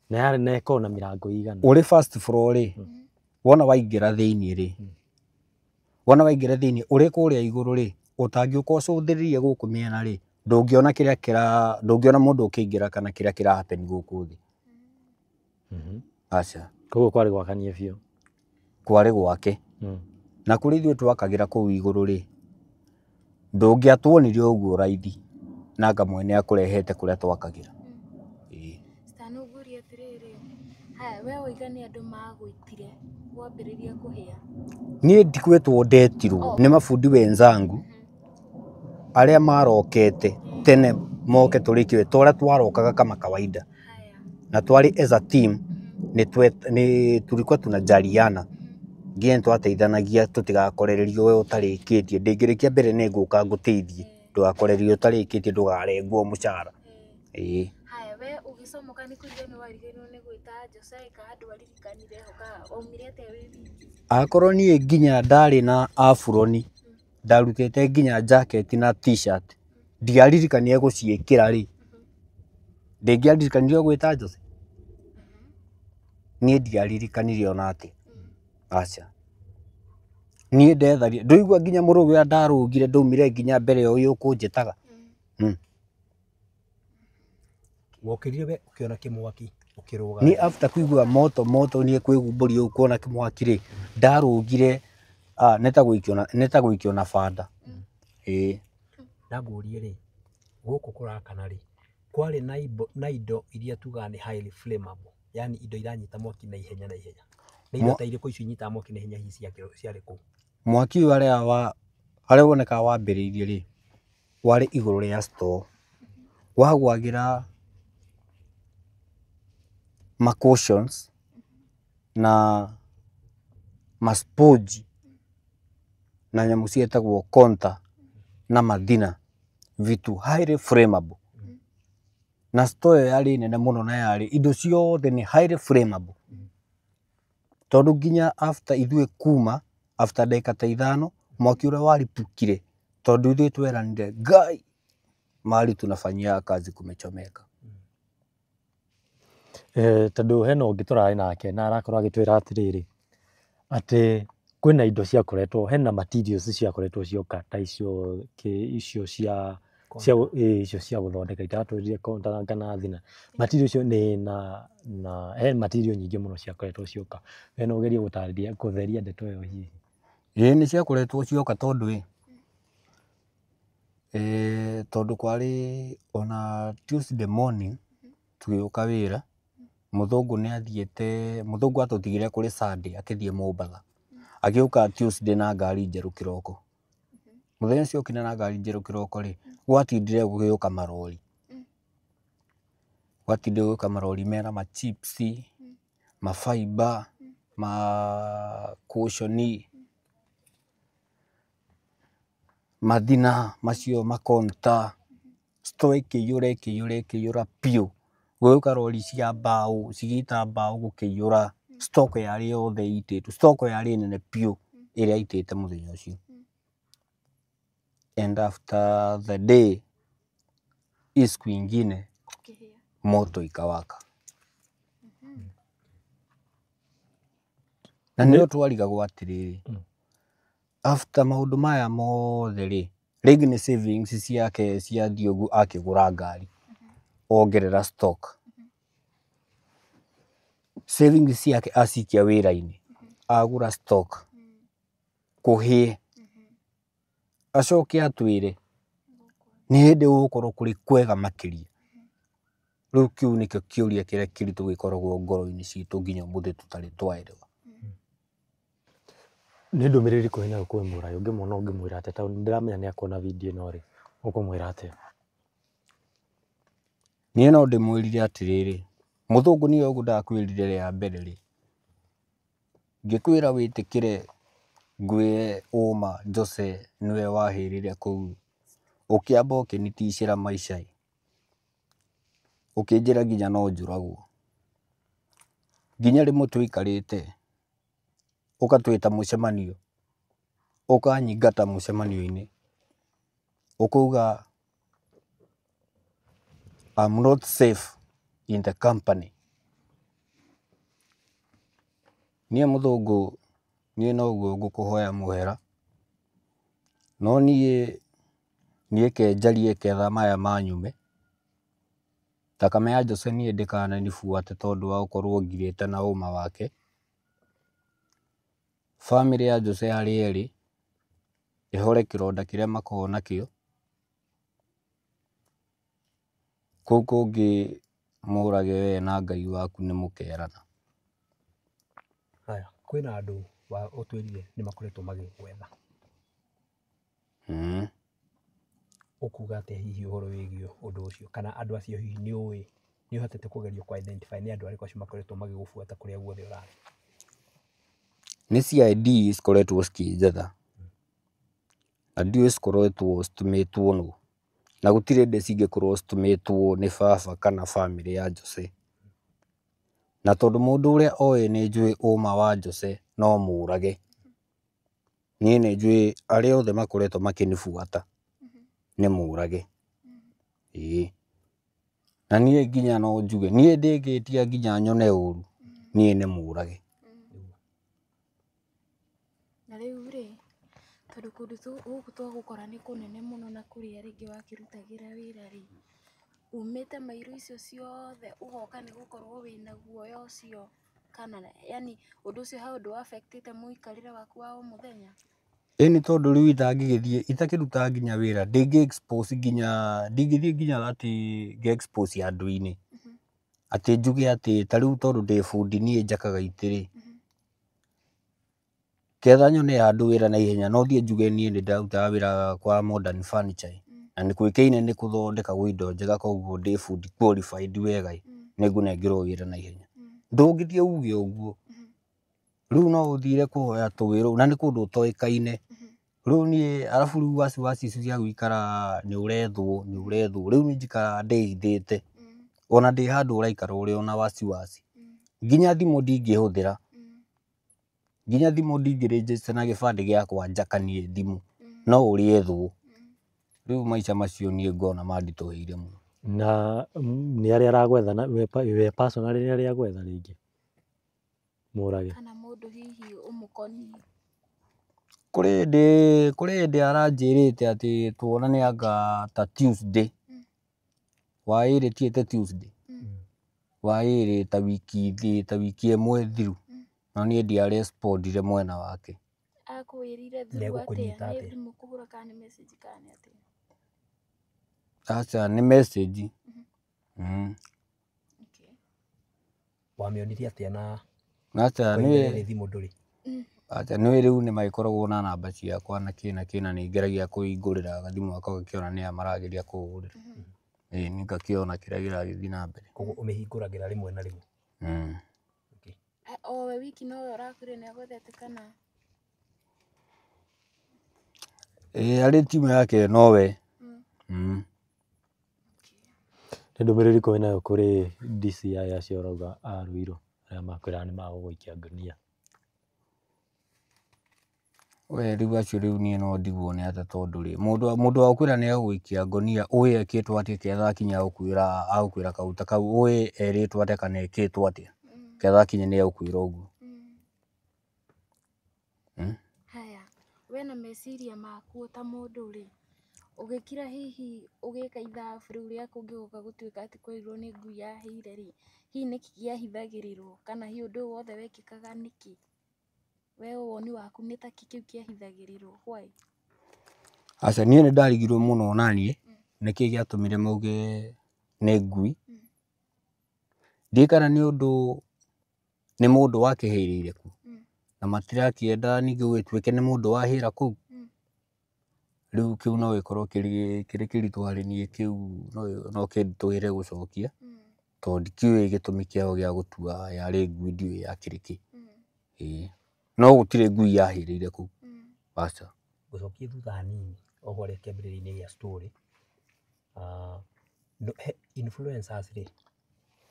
Na yarĩ na ĩkoragwo na mĩrango ĩigana? Ũrĩ first floor rĩ, wona waingĩra thĩinĩ rĩ, wona waingĩra thĩinĩ ũrĩ kũrĩa igũrũ rĩ, ũtangĩũka ũcũthĩrĩrie gũkũ mĩena rĩ, ndũngĩona kĩrĩa kĩra, ndũngĩona mũndũ ũkĩingĩra kana kĩrĩa kĩra happen gũkũ thĩ. Aca. Koguo kwarĩ gwakanie biũ. Kwarĩ gwake. Na kũrĩa ithuĩ twakagĩra kũu igũrũ rĩ, ndũngĩatuonire ũguo raithi, na anga mwene akũrehete kũrĩa twakagĩra. Ĩĩ. Stan, ũngũrie atĩrĩrĩ, haya we waiga nĩ andũ magwĩtire wambĩrĩria kũhĩa? Niĩ ndikwĩtwo, ndetirwo nĩ mabundi wenzangu arĩa marokete tene moke tũrĩkiwe ta ũrĩa twarokaga kama kawaida. Na twarĩ as a team, nĩ tulikuwa tunajaliana, nginya nĩ twateithanagia tũtigakorererio we ũtarĩkĩtie, ndĩngĩrĩkia mbere nĩ ngũka ngũteithie, ndũgakorererio ũtarĩkĩtie, ndũgarengwo mũcara. Ĩĩ. Haya, we ũgĩcomoka nĩ kũriganĩrwo nĩ wariganĩirwo nĩ gwĩta Jose, kana ndwaririkanire ho, kana waumire atĩa wĩ wiki? Akorwo niĩ nginya ndarĩ na aburoni, ndarutĩte nginya jacket na t-shirt, ndiaririkanire gũciĩkĩra rĩ, ndĩngĩaririkanire gwĩta Jose? Niĩ ndiaririkanire ona atĩa. Aca. Niĩ ndetharire, ndũigua nginya mũrũgĩ ũrĩa ndarũgire, ndaumire nginya mbere ya ũyũ ũkũnjĩtaga. Wokĩrire we ũkĩona kĩmwaki ũkĩrũga? Niĩ after kũigua moto moto, niĩ kwĩgumbũria ũguo kuona kĩmwaki rĩ, ndarũgire nĩ ta gũikio na banda. Ĩĩ. Na ngũrie rĩ, gũkũ kũrakana rĩ, kwarĩ na indo iria tugaga nĩ highly flammable, yani indo iranyita mwaki na ihenya na ihenya? Nĩ indo ta irĩkũ icio inyitaga mwaki na ihenya hihi ciarĩ kũu? Mwaki ũyũ harĩa wonekaga wambĩrĩirie rĩ, warĩ igũrũ rĩa store. Wagwagĩra ma cushions na ma sponge na nyamũ ciĩtagwo konta na mathina, vitu highly flammable. Na store ĩyo yarĩ nene mũno na yarĩ indo ciothe nĩ highly flammable. Tondũ nginya after ithuĩ kuma, after ndagĩka ta 5, mwaki ũrĩa waripukire, tondũ ithuĩ tweranire Ngai mahali tunafanyia kazi kumechomeka. Tondũ hena ũngĩ tũrarĩ nake na arakorwo agĩtwĩra atĩrĩrĩ, atĩ kwĩna indo ciakoretwo, hena materials ciakoretwo cioka ta icio icio cia cia icio cia gũthondeka itaratwĩrire counter kana thina. Material icio nĩ na he material nyingĩ mũno ciakoretwo cioka. We no ũgerie gũtarĩria kũtheria ndeto ĩyo hihi? Ĩĩ nĩ ciakoretwo cioka tondũ tondũ kwarĩ ona Tuesday morning tũgĩũka wĩra, mũthũngũ nĩ athiĩte, mũthũngũ atũtigire kũrĩ Sunday akĩthiĩ Mombatha. Agĩũka Tuesday na ngari njerũ kĩroko. Mũthenya ũcio okire na ngari njerũ kĩroko rĩ, gwatindire gũgĩũka marori. Gwatindire gũgĩũka marori mena ma chips, ma fiber, ma cushion, mathina macio makonta, store ĩkĩiyũra ĩkĩiyũra ĩkĩiyũra biũ. Gũgĩũka rori cia mbaũ, cigĩita mbaũ gũkĩiyũra, stock yarĩ yothe ĩitĩtwo, stock yarĩ nene biũ ĩrĩa aitĩte mũthenya ũcio. And after the day, hii siku ingine moto ikawaka. Na nĩo twarigagwo atĩrĩrĩ, after maũndũ maya mothe rĩ, rĩngĩ nĩ savings ciake ciathiĩ ũguo akĩgũra ngari, ongerera stock. Savings ciake acikia wĩra-inĩ, agũra stock, kũhĩe, acoke atwĩre nĩ hĩndĩ gũgũkorwo kũrĩ kwega makĩria. Rĩu kĩu nĩkĩo kĩũria kĩrĩa kĩritũ gĩkoragwo ngoro-inĩ citũ nginya ũmũthĩ tũtarĩ twaelewa. Nĩ ndũmĩrĩri ĩrĩkũ wĩnayo kwĩ Mũrai? Ũngĩmuona ũngĩmwĩra atĩa? Tondũ nĩndĩramenya nĩ akuona video ĩno rĩ, ũkũmwĩra atĩa? Niĩ no ndĩmwĩrire atĩrĩrĩ, mũthũngũ niĩ ũguo ndakwĩrire rĩa mbere rĩ, ngĩkwĩra wĩtĩkĩre ngwĩre ũma Jose nĩwe wahĩrire kũu, ũkĩamba ũkĩniticĩra maica ĩ, ũkĩnjĩra nginya no njũragwo. Nginya rĩmwe tũikarĩte ũgatwĩta mũcemanio, ũkanyingata mũcemanio-inĩ, ũkauga I'm not safe in the company. Niĩ mũthũngũ, niĩ noguo ngũkũhoya mũhera, no niĩ ke njarie ketha maya manyume. Thakame ya Jose niĩ ndĩkananibuate tondũ wa gũkorwo ngirĩte na ũma wake. Bamĩrĩ ya Jose harĩa ĩrĩ, ĩhore kĩronda kĩrĩa makoragwo nakĩo. Kũu kũngĩ mũrage we na Ngai waku nĩ mũkerana. Haya, kwĩna andũ ũtwĩrire nĩ makoretwo magĩgwetha. Ũkuga atĩa hihi ũhoro wĩgiĩ ũndũ ũcio, kana andũ acio hihi nĩ ũĩ, nĩ ũhotete kũgeria kũ identify nĩ andũ arĩkũ acio makoretwo magĩgũbuata kũrĩa guothe ũrathiĩ? Nĩ CID cikoretwo cikĩnjetha na ndiũĩ cikoretwo citũmĩtwo nũ, na gũtirĩ hĩndĩ cingĩkorwo citũmĩtwo nĩ baba kana bamĩrĩ ya Jose. Na tondũ mũndũ ũrĩa oĩ nĩ njũĩ ũma wa Jose no mũrage. Niĩ nĩ njũĩ arĩa othe makoretwo makĩnibuata nĩ mũrage. Ĩĩ. Na niĩ nginya no njuge, niĩ ndĩngĩtia nginya nyone ũru, niĩ nĩ mũrage. Na rĩu rĩ, tondũ kũndũ gũkũ twagũkora nĩ kũnene mũno na kũrĩa rĩngĩ wakĩrutagĩra wĩra rĩ, umĩte mairo icio ciothe ũgoka nĩ gũkorwo wĩna guoya ũcio, kana yani ũndũ ũcio he ũndũ affectĩte mũikarĩre waku wa o mũthenya? Ĩni tondũ rĩu itangĩgĩthiĩ itakĩrutaga nginya wĩra, ndĩngĩ expose nginya, ndingĩthiĩ nginya atĩ nge expose andũ-inĩ. Atĩ njuge atĩ ta rĩu tondũ ndĩ bundi niĩ njakaga itĩ rĩ, ketha nyone handũ wĩra na ihenya no thiĩ njuge niĩ nĩ ndarutaga wĩra kwa Modern Furniture na nĩ kũĩkaine nĩ kũthondekagwo indo njega koguo ndĩ bundi qualified wega ĩ, nĩ ngũnengerwo wĩra na ihenya. Ndũngĩthiĩ uge ũguo. Rĩu no ũthire kũhoya tũwĩra na nĩ kũndũ ũtoĩkaine. Rĩu niĩ arabu rĩu wasiwasi icio cia gũikara nĩ ũrethwo nĩ ũrethwo, rĩu niĩ njikaraga ndĩhithĩte. Ona ndĩ handũ ũraikara ũrĩ ona wasiwasi. Nginya thimũ ndingĩhũthĩra. Nginya thimũ ndingĩrĩnjĩca na gĩbandĩ gĩakwa njakanie thimũ. No ũrĩe thũ. Rĩu maica macio niĩ ngona manditũhĩire mũno. Na nĩ arĩa aragwetha na we personally nĩ arĩa agwetha rĩngĩ Mũrage. Kana mũndũ hihi ũmũkoniĩ. Kũrĩ hĩndĩ aranjĩrĩte atĩ tuonane anga ta Tuesday. Wa ĩrĩ tiĩte Tuesday. Wa ĩrĩ ta wiki ta wiki ĩmwe thiru. No niĩ ndiarespondire mwena wake. Akwĩrire through atĩa? Nĩ thimũ kũhũra kana nĩ message kana nĩ atĩa? Aca nĩ message. Okay. Wamĩonirie atĩa na Aca nĩ thimũ ndũrĩ? Aca nĩ rĩu nĩ magĩkoragwo na namba ciakwa na kĩ na kĩ na nĩ ngeragia kũhingũrĩra gathimũ gakwa gakĩona nĩa marageria kũhũrĩra. Ĩĩ nĩ ngakĩona kĩrĩa kĩragĩthiĩ na mbere. Koguo ũmĩhingũragĩra rĩmwe na rĩmwe? Okay. O we wiki nowe ũrakwĩrire nĩ agwethete kana? Ĩĩ arĩ timu yake nowe. Nĩ ndũmĩrĩri ĩrĩkũ wĩnayo kũrĩ DCI acio ũrauga a Ruiru arĩa makwĩraga nĩ magũgũikia ngunia? We rĩu acio rĩu niĩ no ndigwo nĩ atĩa tondũ rĩ mũndũ wa gũkwĩra nĩ egũgũikia ngonia ũĩ ekĩtwo atĩa ketha akinya agũkwĩra kaũndũ ta kau ũĩ erĩtwo atĩa kana ekĩtwo atĩa ketha akinya nĩ egũkwĩra ũguo. Haya, we na meciria maku ta mũndũ rĩ, ũgĩkira hihi ũgĩka ithabu rĩu rĩa kũngĩgoka gũtuĩka atĩ kwerirwo nĩ ngui yahĩire rĩ, hihi nĩkĩ kĩahithagĩrĩrwo kana hihi ũndũ ũyũ wothe wekĩkaga nĩkĩ? We woni waku nĩ ta kĩ kĩu kĩahithagĩrĩrwo why? Aca niĩ nĩ ndarigirwo mũno naniĩ nĩkĩ gĩatũmire mauge nĩ ngui. Ndiũĩ kana nĩ ũndũ nĩ mũndũ wakĩhĩrĩire kũ na matirakĩenda ningĩ gũgĩtuĩke nĩ mũndũ wahĩra kũu. Rĩu kĩu no gĩkorwo kĩrĩ kĩritũ harĩ niĩ kĩu no kĩnditũhĩre gũcokia tondũ ndikĩũĩ gĩtũmi kĩao gĩa gũtua yarĩ ngui ndiũĩ yakĩrĩ kĩ. Ĩĩ no gũtirĩ ngui yahĩrĩire kũu. Aca. Gũcokia thutha hanini o harĩa kĩambĩrĩria-inĩ gĩa story, influencers rĩ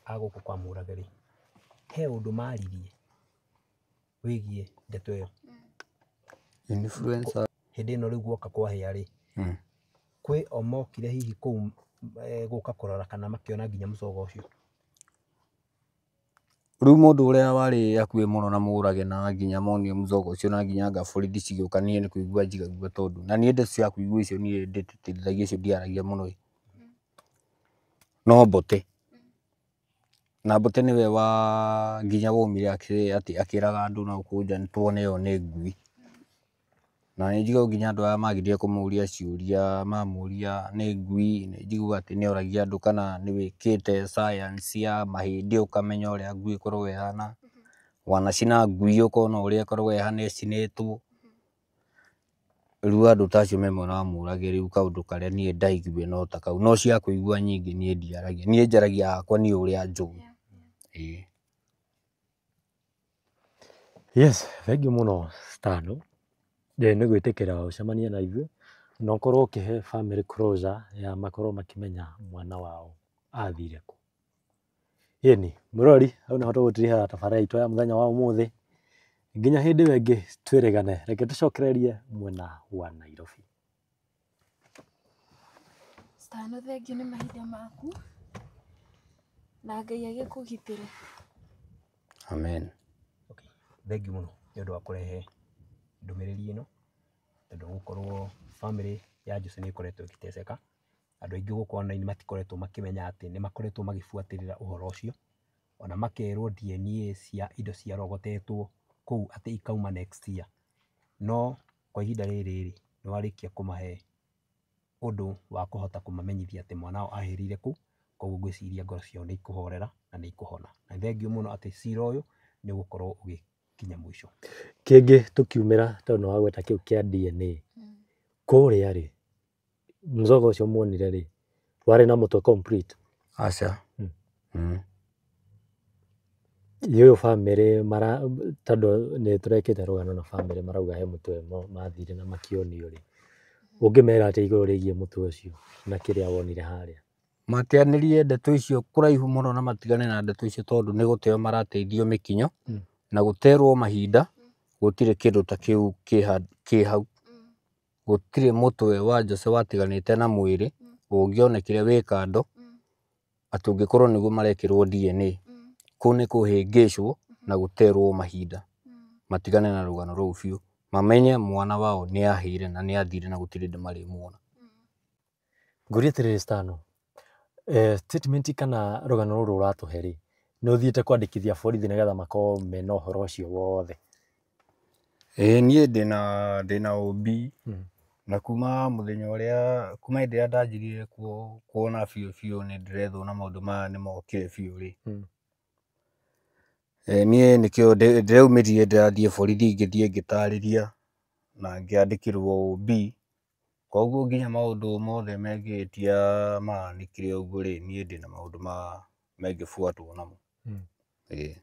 a gũkũ kwa Mũrage rĩ, he ũndũ maririe wĩgiĩ ndeto ĩyo? Influencer Hĩndĩ ĩno rĩu guoka kwahĩa rĩ, kwĩ o mokire hihi kũu gũka kũrora kana makĩona nginya mũcogo ũcio? Rĩu mũndũ ũrĩa warĩ hakuhĩ mũno na Mũrage na nginya monire mũcogo ũcio na nginya anga borithi cigĩũka niĩ nĩ kũigua njigagua tondũ na niĩ ndeto cia kũigua icio niĩ ndĩtĩtĩrithagia icio ndiaragia mũno ĩ. No Mbote. Na Mbote nĩwe wa nginya waumire atĩ akĩraga andũ na gũkũ nja tuone ĩyo nĩ ngui. Na nĩ njiguaga nginya andũ aya magĩthiĩ kũmũria ciũria mamũria nĩ ngui nĩ njiguaga atĩ nĩ oragia andũ kana nĩ wĩkĩte science ya mahĩndĩ ũkamenya ũrĩa ngui ĩkoragwo ĩhana. Wanacina ngui ũkona ũrĩa ĩkoragwo ĩhana ĩcinĩtwo. Rĩu andũ ta acio me mwena wa Mũrage rĩu kaũndũ karĩa niĩ ndaiguire no ta kau. No cia kũigua nyingĩ niĩ ndiaragia. Niĩ njaragia hakwa niĩ ũrĩa njũĩ. Ĩĩ. Yes, thengiũ mũno Stano nĩ gwĩtĩkĩra ũcemanie na ithuĩ na ũkorwo ũkĩhe family closure ya makorwo makĩmenya mwana wao athire kũ. Ĩni mũrori hau nĩho tũgũtirihĩra tabarĩra itũ ya mũthenya wa ũmũthĩ nginya hĩndĩ ĩyo ĩngĩ twĩrĩgane, reke tũcokererie mwena wa Nairobi. Stano thengiũ nĩ mahinda maku na Ngai agĩkũgitĩre. Amen. Okay. Thengiũ mũno nĩ ũndũ wa kũrehe ndũmĩrĩri ĩno tondũ gũkorwo family ya Jose nĩ ĩkoretwo ĩgĩteceka. Andũ aingĩ gũkũ online matikoretwo makĩmenya atĩ nĩ makoretwo magĩbuatĩrĩra ũhoro ũcio ona makerwo DNA cia indo ciarogotetwo kũu atĩ ikauma next year. No kwa ihinda rĩrĩ rĩ, nĩ warĩkia kũmahe ũndũ wa kũhota kũmamenyithia atĩ mwana wao ahĩrĩire kũ, koguo ngwĩciria ngoro ciao nĩ ikũhorera na nĩ ikũhona. Na thengiũ mũno atĩ cira ũyũ nĩ ũgũkorwo ũgĩkinya mũico. Kĩngĩ tũkiumĩra tondũ nĩ wagweta kĩu kĩa DNA kũrĩa rĩ, mũcogo ũcio muonire rĩ, warĩ na mũtwe complete? Aca. Ũyũ family mara tondũ nĩ tũrekĩte rũgano na family marauga he mũtwe mathire na makĩonio rĩ, ũngĩmera atĩa igũrũ rĩgiĩ mũtwe ũcio na kĩrĩa wonire harĩa? Mateanĩrie ndeto icio kũraihu mũno na matigane na ndeto icio tondũ nĩ gũteo marateithio mĩkinyo na gũterwo mahinda, gũtirĩ kĩndũ ta kĩu kĩ hau. Gũtirĩ mũtwe wa Jose watiganĩte na mwĩrĩ ũngĩonekire wĩ kando atĩ ũngĩkorwo nĩguo marekĩrwo DNA. Kũu nĩ kũhĩngĩcwo na gũterwo mahinda. Matigane na rũgano rũu biũ, mamenye mwana wao nĩ ahĩire na nĩ athire na gũtirĩ hĩndĩ marĩmuona. Ngũrie atĩrĩrĩ Stano, statement kana rũgano rũrũ ũratũhe rĩ, nĩ ũthiĩte kwandĩkithia borithi nĩgetha makorwo mena ũhoro ũcio wothe? Ĩĩ niĩ ndĩna OB na kuma mũthenya ũrĩa, kuma hĩndĩ ĩrĩa ndanjirie kuona biũ biũ nĩ ndĩrethwo na maũndũ maya nĩ mokire biũ rĩ, niĩ nĩkĩo ndĩreumĩrire ndĩrathiĩ borithi ngĩthiĩ ngĩtarĩria na ngĩandĩkĩrwo OB, koguo nginya maũndũ mothe mengĩhĩtia mahanĩkire ũguo rĩ, niĩ ndĩna maũndũ mengĩbuatwo namo. Ĩĩ.